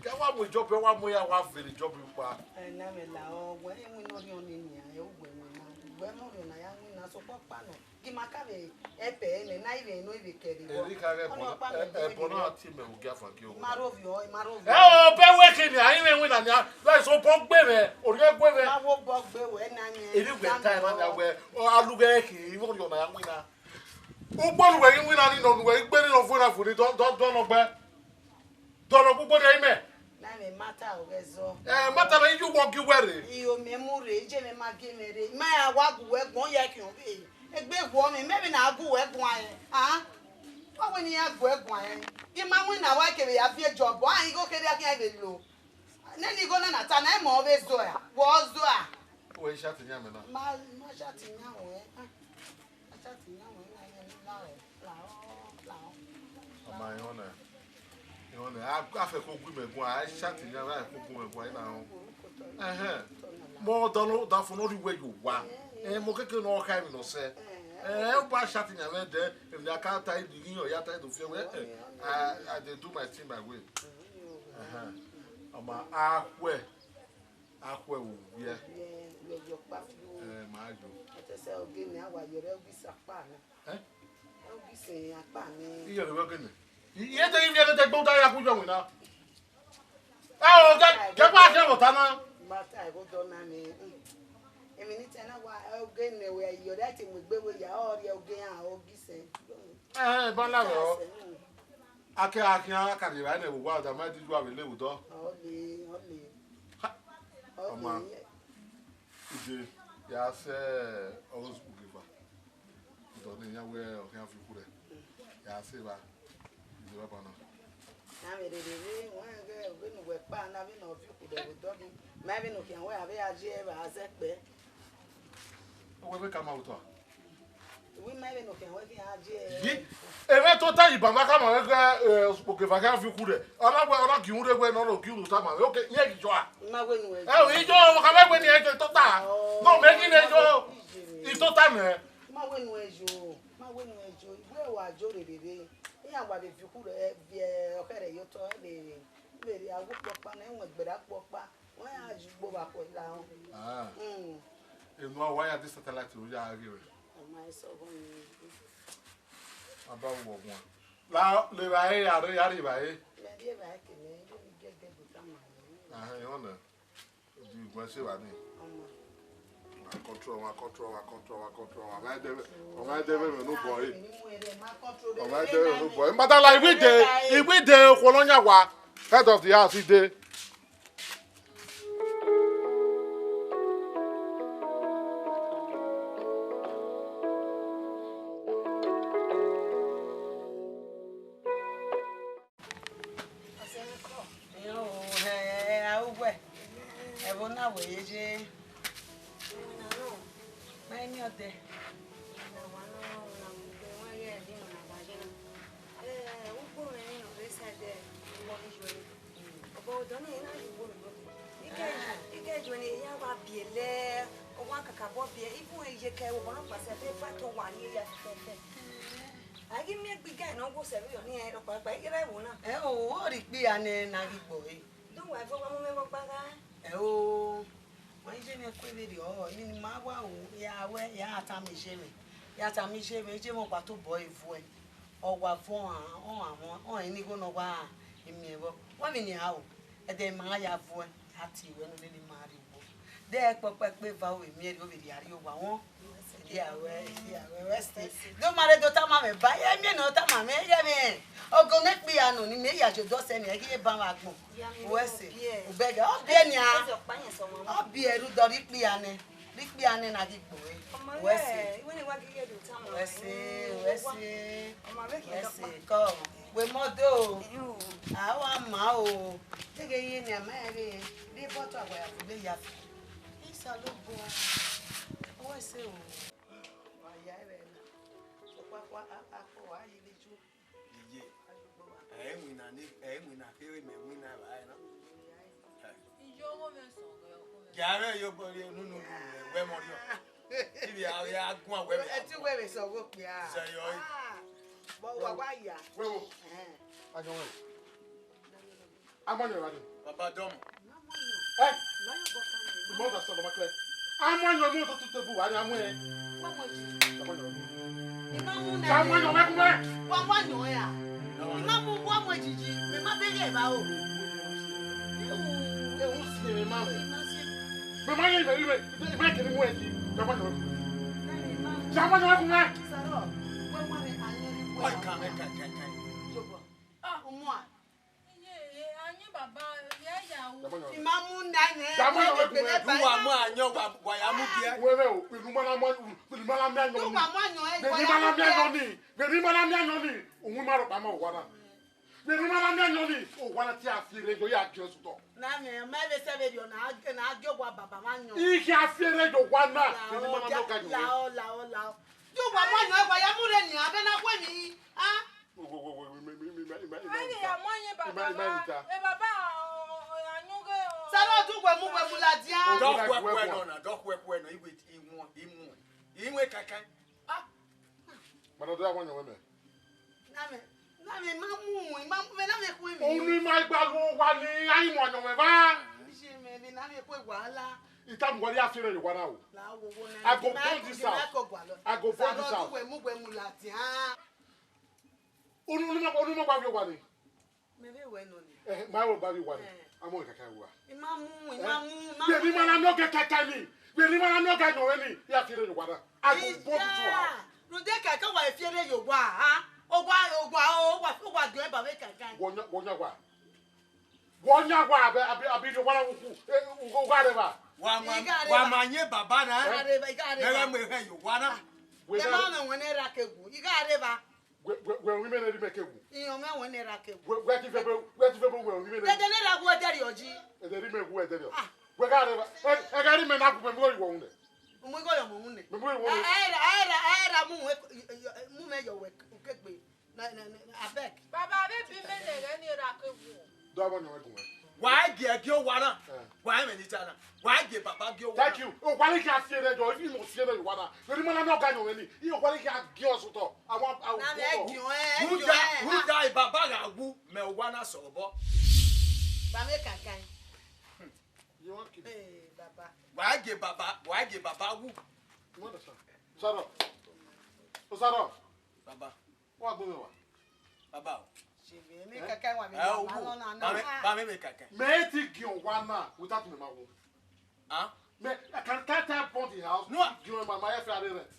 Ke wa mu job, wa mu ya, wa vele job kpa. Ẹ na mẹ la ọ, wẹ i winna orhiọn ni nia, ẹ, u wẹ winna. Wẹ mu orhiọn na ya winna, sokpan ọkpa nọ. Gi ma ka vbe ẹpẹ ẹnẹ, na i vbe nọ i vbe kẹre vbọ. Eri ka ghẹ. Ọni ẹbọ na, ọkpa mẹ ẹ, ẹbọ na tie mẹ ogia fan gie. Ma rho vbiọ, ma rho vbiọ. Ẹ o, bẹ wẹ ke nia, a i mwẹ winna nia, like so bọ gbe mwẹ, orhiọn gbe mwẹ. Ma wo bọ gbe wẹ na nia. Eri wẹ ta na nia wẹ, ọ, a lu ghẹ ke, i vbe orhiọn na ya winna. Ugbo ne uwẹ ghi winna ni nọ, ne uwẹ ghi gbe ni nọ, vuẹ na funi, dọ, dọ, dọ nọ gbẹ. Dọlọ gbogbo rhie imẹ. Na mẹ mata ọghẹ zọ. Eh, mata na, iye uwọ gi uwẹ rre. Iyo mẹ mu rre, iye mẹ ma gie mwẹ rre. Ma ya wa gu wẹ guan ya khian vbe. Egbe guọ mẹ, mẹ vbe na gu wẹ guan ẹ. Ah? Wa wẹ ne I ya gu wẹ guan ẹ. I ma winna wa kevbe ya viẹ job, a igho kherhe a khian vbe lo. Nene igho na na ta na, ẹ mọ vbe zọ a. Wọ zọ a. Wẹ i chat yan mẹ na. Ma, ma chat yan wẹ. Ah. Ọma, I họn nẹ, I họn nẹ, a, a fẹ ko gu imẹ guan, a chat yan, a fẹ ko gu imẹ guan, I na họn. Ẹhẹn. Mẹ ọdọ nọ, ọdafẹn ne ọ rhie uwẹ ye owa. Ẹhẹn, mẹ okeke ne ọ kha emwi ne ọ sẹ. Ẹhẹn, u ba chat yan mwẹ dẹ, emwi ne a ka ta idu, iyan ya ta idu fiẹ wẹ, eh, I, I dey do my thing my way. Ẹhẹn. Ọma, a khuẹ. A khuẹ vbe owiẹ. Owiẹ, yọ, yọ kpa fioo. Eh, ma yo. Ẹtẹsẹ oge nẹ, a wa yọrẹ Ogisa kpa nẹ. Eh? Ogisa akpa nẹ. Iyẹrẹ wẹ gẹnẹ. Iye te ivie te gbe uda ya ku yọ winna. Ẹ o, kẹ, kẹ gba kẹ vbe ọta na. Ma ta ẹvbo dọ na nẹ. Emwi ne I tẹ na wa, oge nẹ wẹ yọrẹ, a te mu egbe wẹ ya, ọ rhie oge iran Ogisa. Eh, ba la vbe ọ. Ogisa, mm. Ake a khian ka rhie evbare nẹ vbe owa, da ma di ju avbe le vbe odọ. Ọle, ọle. Ha! Ọle. Ọma, ije, ya sẹ ọghe sukuru geva. Odọ ne iran wẹ ọ khian fi ukhu rẹ. Ya sẹ evba. Ije baba na. Na vbe rere rre, wẹ ghe vbene uwẹ kpa na, vbene ọ fi ukhu rẹ vbe odọ ghi. Ma vbene ọ khian wẹ avbe a ye evba a zẹ kpẹ. Ọ wẹ vbe ka ma otọ. Uwẹ ma vbe nọ khian wẹ khian je. Yi, emwa tota yi baba khama wẹ ghe, eh, okpokeva khian fi ukhu rẹ. Ọ na wẹ, ọ na gie unu rre wẹ ne ọ ro gie unu tama wẹ. Okay, iye ghi jọ a. Ma wẹ nu ẹ. Ẹ o, ijọ, ọ khama wẹ ne ẹ tota. No, mẹ ghi ne ijọ. Itota nẹ. Ma wẹ nu ẹ yo. Ma wẹ nu ẹ yo. Iwe wa jo rere. Iran wa vbe fi ukhu rẹ, viẹ ọkhẹrẹ ye otọ, ẹ vbe, vbe rhie awu kpọkpa ne, ẹwẹn gberra kpọkpa. Wẹ ya ju gbe ovba khuẹ lahọ. Ah. Mm. Enu a wa ya de satellite ro ya ghe rẹ. Ọ ma sẹ ọghọ ni. A ba ru ọguan. La, le evbare, a rre, a rri evbare. Mẹ rri evbare ke mẹ, yo ni gẹgẹ do tama mẹ. Ahẹn, ọ nẹ. Di iguan se evba ni. Ọ ma. Wa control, wa control, wa control, wa control. Ọ ma dẹ vbe, ọ ma dẹ vbe mẹ ne obọ re. Ọ ma dẹ vbe mẹ ne obọ re. Mbata la, iwide, iwide okhuo ne ọ yan wa. Head of the house, ide. Ẹo, hẹ, hẹ, a ru wẹ. Ẹvbo na wẹ ye ye. Ma emiọdẹ. Ọbọ ọdọ na, ena yi wo mi nọ. Ike, ike ju ne ya wa biẹ lẹ, ọ wa kakabọ biẹ, ibu iyeke ẹvbo nọ kpasẹ, ẹfe fight ọ wa ni ya fẹfẹfẹ. A ghi miẹn egbe igẹ ne ọ wo sẹ vberriọ ni rẹn rhọkpa kpa, ighẹ ẹvbo na. Ẹ o, ọ rhie ikpia nẹ ne a ghi gbe ọre. Do wa ẹvbo wa mu mwẹ vbe ọgba gha. Ẹ o, ma je mwẹ ku vberriọ, emwi ne ima wa ru, ya wẹ, ya tama iye mwẹ, ya tama iye mwẹ, iye mwẹ ọ wa tobọ ẹre vuẹ. Ọ wa vuọn, ọ wa vuọn, ọ rẹn ne igho ne ọ wa miẹn vbọ. Wẹ vbe nian o, ẹdẹ ima ya vuẹ, a tie ruẹ ne ọ lele ima rrie owa. De ẹkpẹkpẹ eva ovbe miẹn rre, ovbe rhie arrie owa wọn. Ẹdẹ a ruẹ, ẹdẹ a ruẹ, wẹ sẹ. Do ma rre do tama mwẹ ba, iye miẹn ne ọ tama mwẹ, iye mwẹ. Ọgọn ne kpia nọ ni mẹ ya je odọ sẹ ni, ẹ ghi ye ban vbe agbọn. Wẹ sẹ, u bẹghe, ọ biẹ nian. Ọ biẹ rre udọ rhie ikpia nẹ. Rhie ikpia nẹ na ghi gbe ọre. Wẹ sẹ. Wẹ sẹ, wẹ sẹ. Wẹ sẹ, kọ. Wẹ mọ do. A wa ma o. Te ghe ye ne a ma rẹn vbe, vbe bọtọ awa ya fo, vbe ya fo. Isalobua. Wẹ sẹ o. Wa ya ẹvbo na. Sokpan a, a, a kọ, a yi vbe ju. Iye. Ẹ i winna ni, ẹ i winna kherhe mẹ winna evbare na. Iye ọmọ mwẹ sẹ ọghẹ, ọmọ mwẹ. Gia mwẹ yo bo ye nunu nunu wẹ mọ riọ. Ibi a ya guan wẹ. Ẹ ti wẹ vbe sẹ ọghe okpia. Sẹ yọ. Ah. Bọ wa wa ya. Wẹ wo. Ẹhẹn. Ayọ wẹ. Amanyọ evba dee. Baba dọmọ. Ẹ? Mother sọlọ ma kẹ. Amanyọ mu to to bu wa ni amanyọ. Amanyọ wẹ kun wẹ. Wa wa yọn ya. Ima mu wa mu ejiji, mẹ ma bẹghe evba o. Ewu si mẹ ma wẹ. Mẹ ma ye ivẹ ivẹ, ivẹ kene mu ẹji. Amanyọ wẹ kun wẹ. Amanyọ wẹ kun wẹ. Sarọ, wẹ wa ni ayọn ni wẹ. Oi, kan, kan, kan, kan. Jọbọ. Ah, umua. Iye, ayọn baba, ya ya o. Ima mu na nẹ. Wa mu ayọn, wa, wa ya mu biẹ. Wẹ vẹ o, pẹlu ma na ma, pẹlu ma na mi ayọn. Wa mu ayọn, ẹ, pẹlu ma na mi ayọn ni. Pẹlu ma na mi ayọn ni. Òun ma rọ pa ma wa na. Pẹlu ma na mi ayọn ni. O wa na ti a fi re yo ya jẹ su tọ. Na mẹ, ma vbe sẹ vbe riọ na, na gio wa baba ma ayọn. Iye a fi re yo wa na. Pẹlu ma na mi ayọn. Lao, lao, lao. Yo wa mu ayọn, wa ya mu re ni, abẹ na kue mi. Ah. Wẹ, wẹ, wẹ, wẹ, ima, ima, ima, ima, ima, ima. Aye, ima, ima, ima, ima. Ima, ima, ima. E baba, ọ, ọ, ọ, ayọn ghe, ọ. Sara ọdun wẹ mu, wẹ mu ladian. Dọ khuẹ khuẹ nọ na, dọ khuẹ khuẹ nọ, iwe, iwọn, iwọn, iwọn kankan. Ah. Mana do ya wọn yọn mẹ. Na mẹ, na mẹ ma mu, ima mu, mẹ na mẹ khuẹ mi. Unu ima gba lu wa ni, ayi mu ọyọn mẹ va. Iye mẹ, mẹ na mẹ khuẹ wala. Ita mu wọlé afin rẹ wa na o. La wo wo na. I go burn this house. I go burn this house. Sara ọdun wẹ mu, wẹ mu ladian. Unu, unu ma, unu ma gba vbe owa ni. Mẹ vbe wẹ nọ ni. Eh, ma wo gba vbe owa ni. Eh. Amọ kaka wa. Ima mu, ima mu, ima mu. Bẹni ma na nọ gẹ kaka ni. Bẹni ma na nọ gẹ nọ ni. Ya fi re owa na. I go burn this house. Rode kaka wa fi re yo wa, ha? Owa, owa, owa, owa do eba vbe kaka. Wọ nya, wọ nya wa. Wọ nya wa, abi, abi, abi, owa na wuku. Eh, owa re ba. Wa ma, wa ma ye baba na. Igha re ba, igha re ba. Mẹ mu ehe yo wa na. Wẹ ma mẹ wẹ ne ra ke gu. Igha re ba. Wẹ, wẹ, wẹ, wẹ, mẹ ne ri mẹ ke wu. Iyan mẹ wẹ ne ra ke wu. Wẹ, wẹ ti fẹ bẹ, wẹ ti fẹ bẹ wẹ, wẹ, mẹ ne. Dede ne ra wu ẹdẹ rriọ ji. Ẹdẹ ri mẹ wu ẹdẹ rriọ. Ah. Wẹ gha rẹ, ẹ, ẹ gha ri mẹ na gu mẹ mu igho yu wọ wu nẹ. Mu igho yọ mọ wu nẹ. Mẹ mu igho yu wọ wu nẹ. Ẹ, ẹ ra, ẹ ra, ẹ ra Mu mwẹ, mu mwẹ yọ wẹ ukegbe. Na, na, na, abeg. Baba, vbe bi mẹ nẹ ẹghẹ ni ra ke wu. Do abo nyọ gun. Wa gie gie owa na. Eh. Wa ẹmwẹ ni ta na. Wa gie baba gie owa. Thank you. O wa ni ka sie ne jọ, ifi mo sie ne wa na. Veri mana no ga nyọ ni. I o wa ni ka gie ọsutọ. Awa, awa. Na mẹ gie ọẹn, gie ọẹn. Ruda, ruda, baba gha wu, mẹ owa na sẹ obọ. Ba mẹ kakan. You want kill? Eh, baba. Wa gie baba, wa gie baba wu. You understand? Sarọ. O Sarọ. Baba. Wa gbẹn mwẹ wa. Baba o. Ṣe vbe mẹ kẹkẹ wa mi. Eh, ma wu. Lọ na na. Ba mẹ, ba mẹ mẹ kẹkẹ. Mẹ ti gie owa na without me ma wu. Ah? Me, I can, can't tell burn the house. No. Gie owa ma, ma ya fi are rent.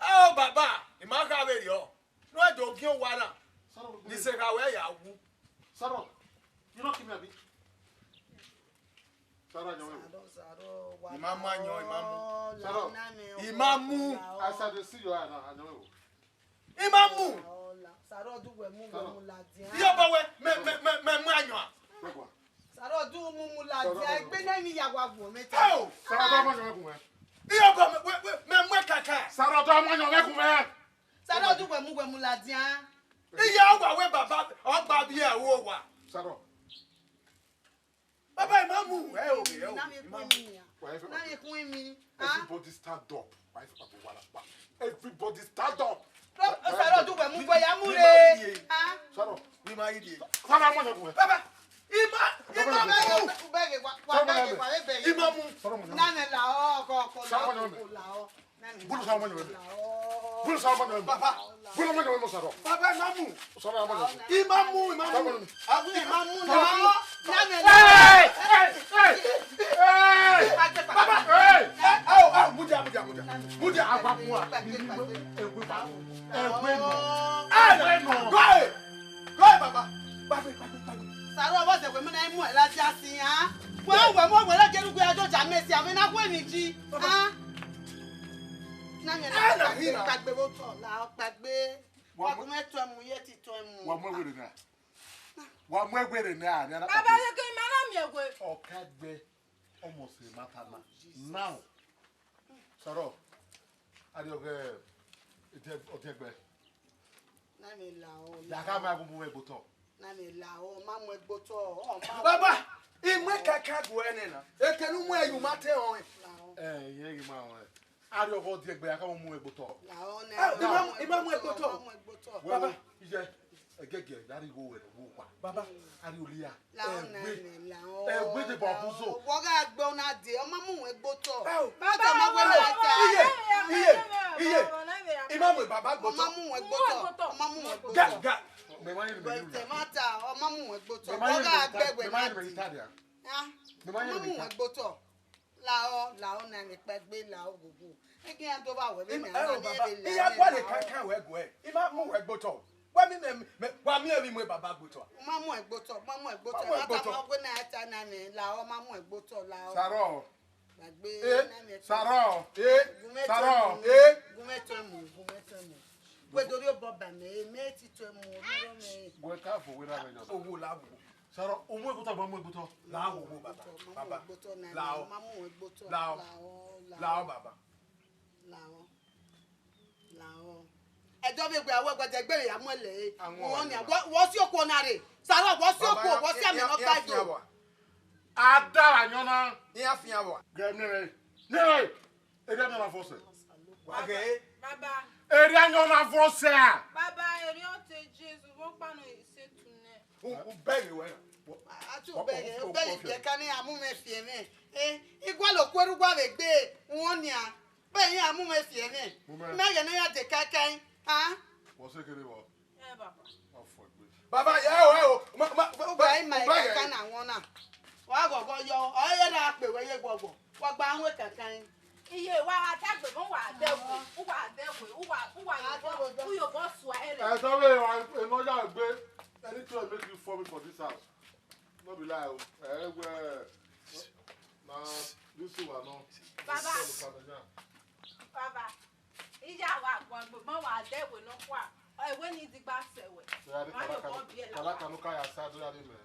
Oh, baba, I ma kha vbe yo. No, I don't gie owa na. Sarọ, ni se kha wẹ ya wu. Sarọ, you don't kill me, abi? Sarọ, you know. Sarọ, Sarọ, wa. I ma mu ayọn, I ma mu. Sarọ. I ma mu. As I dey see your eye now, I know. I ma mu. Sarọ, do wẹ mu, wẹ mu ladian. Iyo, ba wẹ, mẹ, mẹ, mẹ, mẹ mu ayọn a. Sarọ, do mu mu ladian. Egbe na mi ya wa wu mẹ ta. Oh! Sarọ, do mu ayọn wẹ gun mẹ. Iyo, ba mẹ, wẹ, wẹ, mẹ mu kaka. Sarọ, do mu ayọn wẹ gun mẹ. Sarọ, do wẹ mu, wẹ mu ladian. Iya, wa wẹ baba, ọ gba biẹ wo wa. Sarọ. Baba, I ma mu, ẹ o, ẹ o. Na mi kun mi. Wa, everybody, na mi kun mi. Everybody stand up. Wa, everybody, wa la pa. Everybody stand up. Sarọ, do wẹ mu, wẹ ya mu re. Ah. Sarọ. I ma yi die. Sarọ, mo na bu. Baba, I ma, I ma mu. Bẹghe, wa, wa, bẹghe, wa, bẹghe. I ma mu. Sarọ, mo na. Na me la o, ko, ko, la o, ko, la o. Bulu sa ọmọ yẹn wẹ. Bulu sa ọmọ yẹn wẹ. Baba. Bulu ọmọ yẹn wẹ mo Sarọ. Baba, I ma mu. Sarọ ọmọ yẹn wẹ. I ma mu, I ma mu. Sarọ ọmọ yẹn wẹ. Abu, I ma mu, I ma mu. Hey, hey, hey, hey. Baba. Hey. Eh, oh, oh, mudia, mudia, mudia. Mudia, agba kuwa. Egbe ba. Egbe nọ. Egbe nọ. Go ahead. Go ahead, baba. Gbagbe, gbagbe, gbagbe. Sarọ, what's the women I mu la just see, huh? Well, well, well, well, I get to go to Jamaica. I mean, I go in G. Huh? Na mẹ la, kpagbe vbe otọ, la kpagbe. Wa mu ẹtọ mu, ye ti tọ mu. Wa mu ẹwẹrẹ na. Wa mu ẹwẹrẹ na, ni ana. Baba, ye ke ma na mi ẹwe. Ọkagbe, almost a matter now. Now, Sarọ, are you okay? Ọdẹgbe. Na mẹ la o. Ya ka ma gun mu ẹgbe otọ. Na mẹ la o, ma mu ẹgbe otọ, ọ ma. Baba, I mu kaka gu ẹnẹ na. Ekene u mu ẹyu ma te ọnrẹn. La o. Eh, iye ghi ma ọnrẹn. Are ọghọ ọdẹgbe, a ka mu ẹgbe otọ. La o, na. Ah, I ma mu, I ma mu ẹgbe otọ. Ma mu ẹgbe otọ. Baba, iye, ẹgẹgẹ, ya rhie igho wẹ ne uwu owa. Baba, are olia. La o, na mẹ la o. Ẹgbe de bọ buzo. Wọ gha gbe ọna de, ọ ma mu ẹgbe otọ. Baba, ma wẹ na ta. Iye, iye, iye. I ma mu baba ẹgbe otọ. Ọ ma mu ẹgbe otọ. Ọ ma mu ẹgbe otọ. Ga, ga. Mẹ ma yiri mẹ yiri. Ẹmwata, ọ ma mu ẹgbe otọ. Wọ gha gbe ẹgbe na de. Ah, ọ ma mu ẹgbe otọ. La o, la o, na mẹ kpagbe, la o gogo. Eke iran do vba wẹ vbe mẹ, ẹ o baba, iran gualọ kankan wẹ guẹ. I ma mu wẹ gbe otọ. Wẹ mi mẹ, mẹ, wa miẹn vbe I mu baba gbe otọ. Ma mu ẹgbe otọ, ma mu ẹgbe otọ. Ma mu ẹgbe otọ. Ma wẹ na ta na mẹ, la o, ma mu ẹgbe otọ, la o. Sarọ. Gbagbe, eh, na mẹ. Sarọ. Eh. Gun mẹ Sarọ. Eh. Gun mẹ tọ mu, gun mẹ tọ mu. Wẹ do rhie obọ ba mẹ, mẹ ti tọ mu, orhiọn mẹ. Wẹ ka fo wẹ ra mẹ yọ. Owo la wo. Sarọ, o mu ẹgbe otọ, ma mu ẹgbe otọ. La wo wo baba. Baba. La o. Ma mu ẹgbe otọ. La o. La o, la o. La o baba. La o. La o. Ẹdẹ vbe gbe awẹ gbẹdẹ gbe ya mu ẹlẹ. Wọ nia, wọ si okuo na rre. Sarọ, wọ si okuo, wọ si amẹ ne ọ ta yo. A da ayọn na. Iran fian vba. Gẹ ne rẹ. Ne rẹ. Erriọ ayọn na vọsẹ. Wa gẹ. Baba. Erriọ ayọn na vọsẹ a. Baba, erriọ te Jesu, vbọ kpa nọ ise tu nẹ. U, u bẹghe wẹ na. A tu bẹghe, u bẹghe biẹ ka ne a mu mwẹ fi ẹmwẹ. Eh, igualọ okuo erha uwa vbe gbe, wọ nia. Bẹghe iran mu mwẹ fi ẹmwẹ. Mẹ ghẹ ne iran de kaikai. Ah? Wọ se kere vbọ? Eh, baba. Baba, ye o, ye o. Ma, ma, ma, uba ima ma, kaka na wọn na. Wa ghọghọ yọ, ọ ye ra kpe wẹ ye gbọgbọ. Wa gba wọn kaka. Iye, wa gha dagbe mọ, wa dẹwe, wa dẹwe, wa, wa yobọ, u yobọ sua ẹre. Eh, sorry, I, I know that way. Anything will make you fall for this house. No be lie o. Eh, well, na this one no. Baba. Baba. Iya wa guan gbe, ma wa dẹ ẹwe nọkhua. Ẹwe ni digba sẹ wẹ. Kalaka no ka ya sa do ya de mẹ.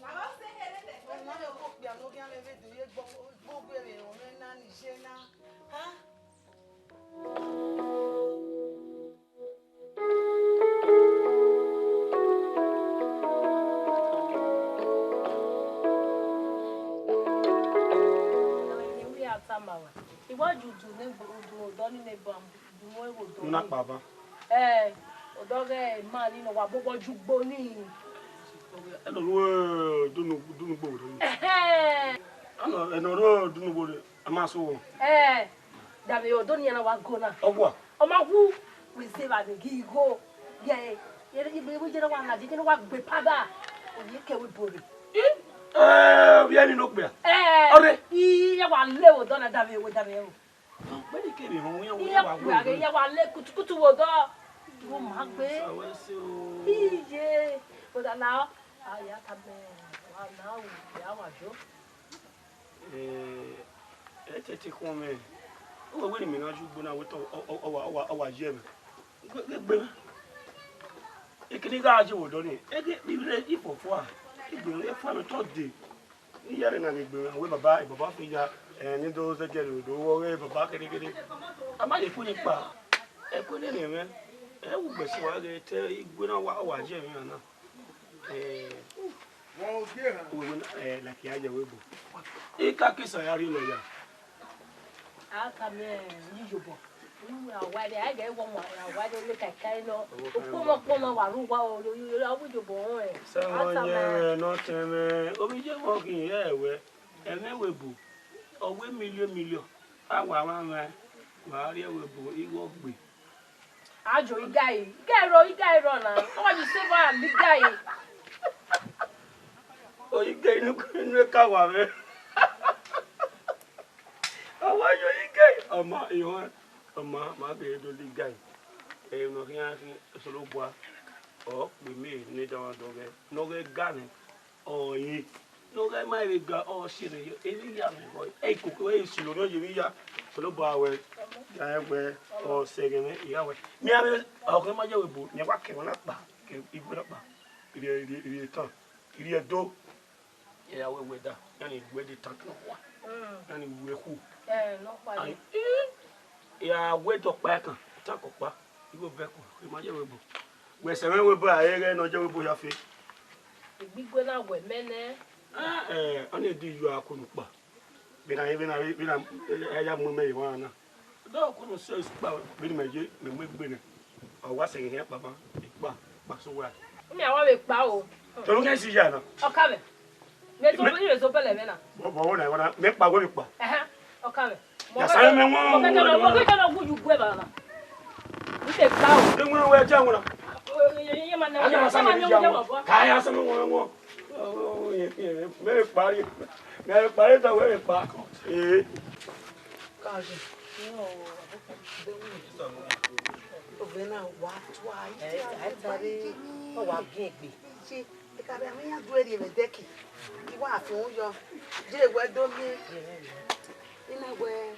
Baba, o se here de. Ọmọ rẹ kọ kpia ne ọ khian vbe do ye gbogbo ere ọmọ na ni ye na. Ma wa. Iwọ ju du ne bu du odọ ni ne bu du mu ewe odọ. Una ni kpa ba. Eh, odọ ghẹ ma ni nọ wa bọbọ ju gbo ni. Eno ru dunu dunu gbo ni. Ẹhẹn. Ano eno ru dunu gbo ni. A ma so wo. Eh, da vbe odọ ni na wa go na. Ọgua. Ọ ma wu, we se va vbe gi igho. Ye, ye, ye, ye, ye, wa na, ye, ye, wa gbe pada. Oye ke we bore. Eh, ovbi ẹre ni okpia. Eh, ọre. Iye wa le wo dọ na da vbe wo da vbe wo. Ọgbẹni kevbe họn wẹn Iye wa ku age, iye wa le kutukutu wo dọ. Wo ma gbe. Iye, wo da na. Aya ta bẹ, wa na wo, ya wa jo. Eh, ẹ tẹtẹ khuọnmwẹ. Uwẹ wẹ ne imẹ na ju ugbo na wẹ te ọ, ọ, ọ, ọ wa, ọ wa, ọ wa ye mwẹ. Gbe, gbe, gbe. Ekene gha ye vbe odọ ni, ege, ivre ifofua, igbe mwẹ fua mwẹ tọ de. Iyare na ghe gbe mwẹ, wẹ baba, baba fi ya, eh, ne do zẹgẹ do, do wọ ghe baba kede kede. A ma ye ku ni kpa, ẹ ku ne ne mwẹ, ẹ wu gbẹse wa ghe te igwe na wa, wa ye mwẹ na. Eh, Uwẹ wẹ na, eh, like ya ye vbe ebo. I ka ke sa ya rhie nọ ya. A ka miẹn yi yobọ. Uwẹ a wa ẹre, a gẹ wọ wọn, a wa ẹre ole ka ka nọ. Okpọmọ kpọmọ wa ru wa o, yo yo yo, a wu yobọ họn ẹ. Sẹ wọn yẹn nọ tẹn mwẹ, omi ye wọn khin ye ẹwẹ. Ẹmwẹ vbe ebo, ọ wẹ million million. A wa mwa mwẹ, wa rhie vbe ebo, igho gbe. A jo igai, igai rọ, igai rọ na. Ọ wa ju se va igai. Oyi igai inu, inu ka wa mwẹ. Ọ wa yo igai. Ọ ma, ihọn, ọ ma, ma ghe do igai. Ẹ, ne ọ khian khin, Osanobua, ọ kpe mẹ ne dọmwadẹ ọghẹ, ne ọ ghẹ ga mwẹ. Ọre ne ọ gha ma vbe ga ọ si ẹre, emwi ya mwẹ vbọ, ẹ i koko ẹ i silo ne ọ ye emwi ya. Osanobua wẹ, ya rẹn wẹ, ọ sẹ ẹghẹ mwẹ, I gha wẹ. Mẹ a vbe, ọkhan ma ye vbe ebo, mẹ wa kẹ emwa na kpa, kẹ igwe na kpa, rhie, rhie, rhie etan, rhie ẹdo, ya wẹ wẹ da, ya ni wẹ de tank nọ kua, ya ni wẹ khu. Ẹ, nọ kua. Ai, eh, ya wẹ de ọkpa ẹkan, tank ọkpa, igho vẹ kua, I ma ye vbe ebo. Wẹ sẹ mwẹ vbe ebo, a i ghẹ ne ọ ye vbe ebo ya fe. Egbigwe na wẹ mẹ nẹ. Eh, eh, ọ ni di yu a kunu kpa. Vbene a, vbene a, vbene a, eh, ya mu mẹ ye emwa na. Dọ kunu sẹ kpa, vbene mẹ ye, mẹ mu egbe nẹ. Ọ wa sẹ ghe kpa ma, kpa, kpa so wa. Imi a wa vbe kpa o. Tolu kẹ si ya na. Ọ ka vbe. Mẹ zo, mẹ zo bẹlẹ mwẹ na. Bọ, bọ, wọ na, wọ na, mẹ kpa, wẹ vbe kpa. Ẹhẹn, ọ ka vbe. Ya sa mẹ wọn. Mo kẹkẹ lọ, mo kẹkẹ lọ wu yu gue ba na. Mo te kpa o. Ẹ wọn wẹ jẹ wọn na. Ye, ye, ye ma na. A ya sa mẹ ya wọn. Ka ya sa mẹ wọn wọn. Mẹ kpa ye. Mẹ kpa ye ta wẹ kpa. Eh. Ka je. Ovẹn na wa tua. Ẹ, ẹ, ẹ, ọ wa gin egbe. Ekabẹ amẹ ya du erriẹ vbe dẹki, I wa fian uyọ, je wẹ do miẹn. I na wẹ,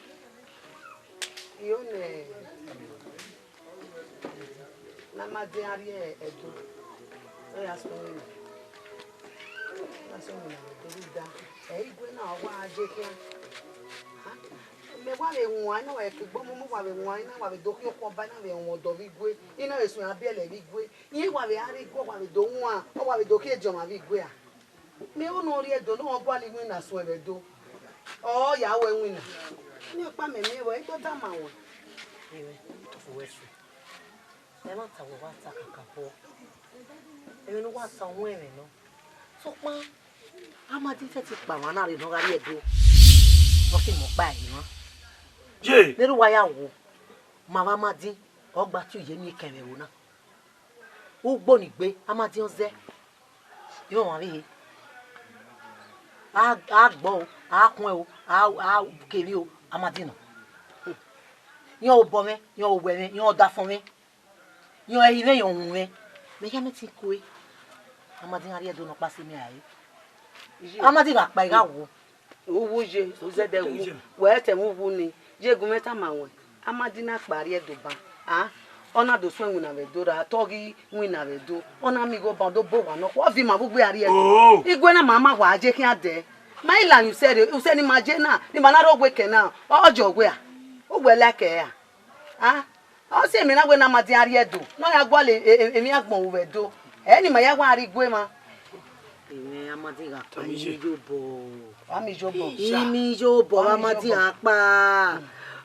I ho nẹ, ne a ma de a rrie Ẹdo, ọ ya sẹ ọmọ na, ọ ya sẹ ọmọ na vbe Ẹdo rhunmwuda, ẹ i gue na ọ wa je khian. Mẹ wa vbe wan, I na wa ke gbe ọmọ, mẹ wa vbe wan, I na wa vbe do khian okhuo ọba, I na vbe wan ọdọ vbe igue, I na vbe suẹn abiẹlẹ vbe igue. Iran wa vbe a rre igue, ọ wa vbe do wan, ọ wa vbe do khian ediọn ọmwa vbe igue a. Mẹ ro ne ọ rrie Ẹdo, ne ọ gualọ iwinna suẹn vbe Ẹdo. Ọ ya ru ẹwinna. Ọnii ọkpa mẹ miẹn vbe, I do tama ruẹn. Ẹmwẹ, uwẹ sẹ. Ẹmwata wẹ wa ta kakabọ. Ẹmwẹ ne uwa ta, ọ wọn ẹmwẹ nọ. Sokpan, Amadi sẹtin kpa emwa na rre ne ọ gha rrie Ẹdo. Ọ ke mẹ ọkpa ẹre emwa. Ye. Ne erha uwa ya wo, ma vbe Amadi, ọ gba tie uyi eni ekẹn vbe ẹvbo na. Ugbo ni gbe, Amadi ọ zẹ. Irẹn ọmwa vbe he. A, a gbọ o, a khuẹn o, a, a kevbe o, Amadi nọ. Iran obọ mwẹ, iran owẹ mwẹ, iran ọdafọn mwẹ. Iran ẹre mwẹ, iran uhunmwu mwẹ. Mẹ ya mẹ te kue. Amadi gha rrie Ẹdo nọkpa sẹ mẹ rae. Amadi gha kpa, I gha wo. U wu ye, u zẹdẹ wu, wẹ te mwẹ uwu ni, ye gu mwẹ tama ruẹn, Amadi na kpa rrie Ẹdo ban, a, ọ na do suẹn winna vbe Ẹdo ra, te ọ ghi winna vbe Ẹdo, ọ na miẹn igho ban, ọ do bọ owa nọkhua, ọ viọ ima vbe ugbo a rrie Ẹdo. Oh. Igue na ma ma wa je khian dẹ, ma i la emwi usẹ rre, usẹ ne ima je na, ne ima na rre owa ekẹn na, ọ jọ wẹ a, uwẹ like ẹre a, a, ọ si emwi na wẹ ne Amadi a rrie Ẹdo, ne ọ ya gualọ e-, e-, emwi agbọn ru vbe Ẹdo, ẹ ne ima ya wa rrie igue mwa. Amadi gha kpa, imi yo bọ. Ami yo bọ. Imi yo bọ, Amadi gha kpa.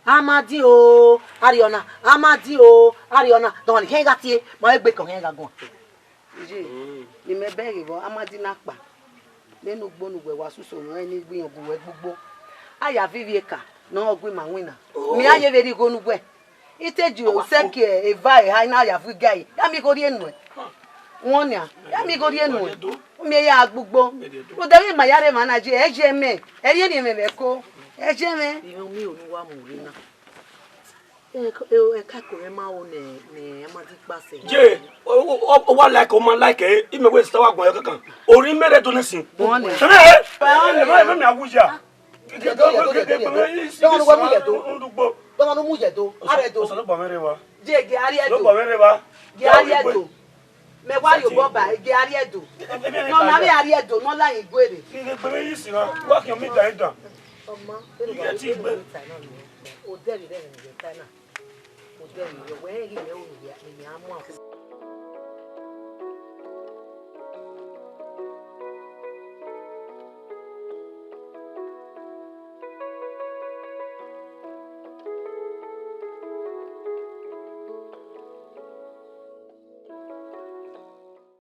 Amadi o, Ariọna, Amadi o, Ariọna. Dọmọ ni khian gha tie, ma egbe kan khian gha guan. Iye, ne imẹ bẹghe vbọ, Amadi na kpa. Nene ugbo ne uwẹ wa suso nọ, ẹni gbe iyan gu wẹ gbugbo. A ya viọ ivie eka ne ọ gu ima winna. Mẹ iran ye vberriọ igho ne uwẹ. I te ju sẹki eva eha na ya vu iga ẹre, ya miẹn igho rhie nuẹn. Wẹ ọnian, ya miẹn igho rhie nuẹn. U miẹn ya gbugbo. Rhunmwuda vbe ima ya rre emwa na je, ẹ ye mwẹ, ẹ rhie ne imẹ vbe ẹko, ẹ ye mwẹ. Iran miẹn unu wa mu rre na. Ẹ, ẹ, ẹka ko mwẹ ma ho ne, ne Amadi kpa sẹ. Je, o, o, o, o wa like, o ma like, eh, imẹ wẹ sita wa guan yọ kankan. Orin mẹ rẹ do nẹsin. Wẹ ọnian. Ẹ, ẹ, ẹ, ẹ, ẹ, mi awu ya. Dọmọ ne uwẹ mu yẹ do. Dọmọ ne u mu yẹ do. A rhie do. Osanobua mwẹ rre wa. Je, gie a rhie do. Osanobua mwẹ rre wa. Gie a rhie do. Mẹ wa rhie obọ ba, gie a rhie do. Nọ na vbe a rhie do, nọ la yin guere. Ghe gbe mwẹ yi si na. Wa khian mi dan dan. Ọmọ, Iye ti gbe. Odẹ vbe rẹ ne ta na. Odẹ vbe rẹ, wẹ ghi mẹ ru ne a mu.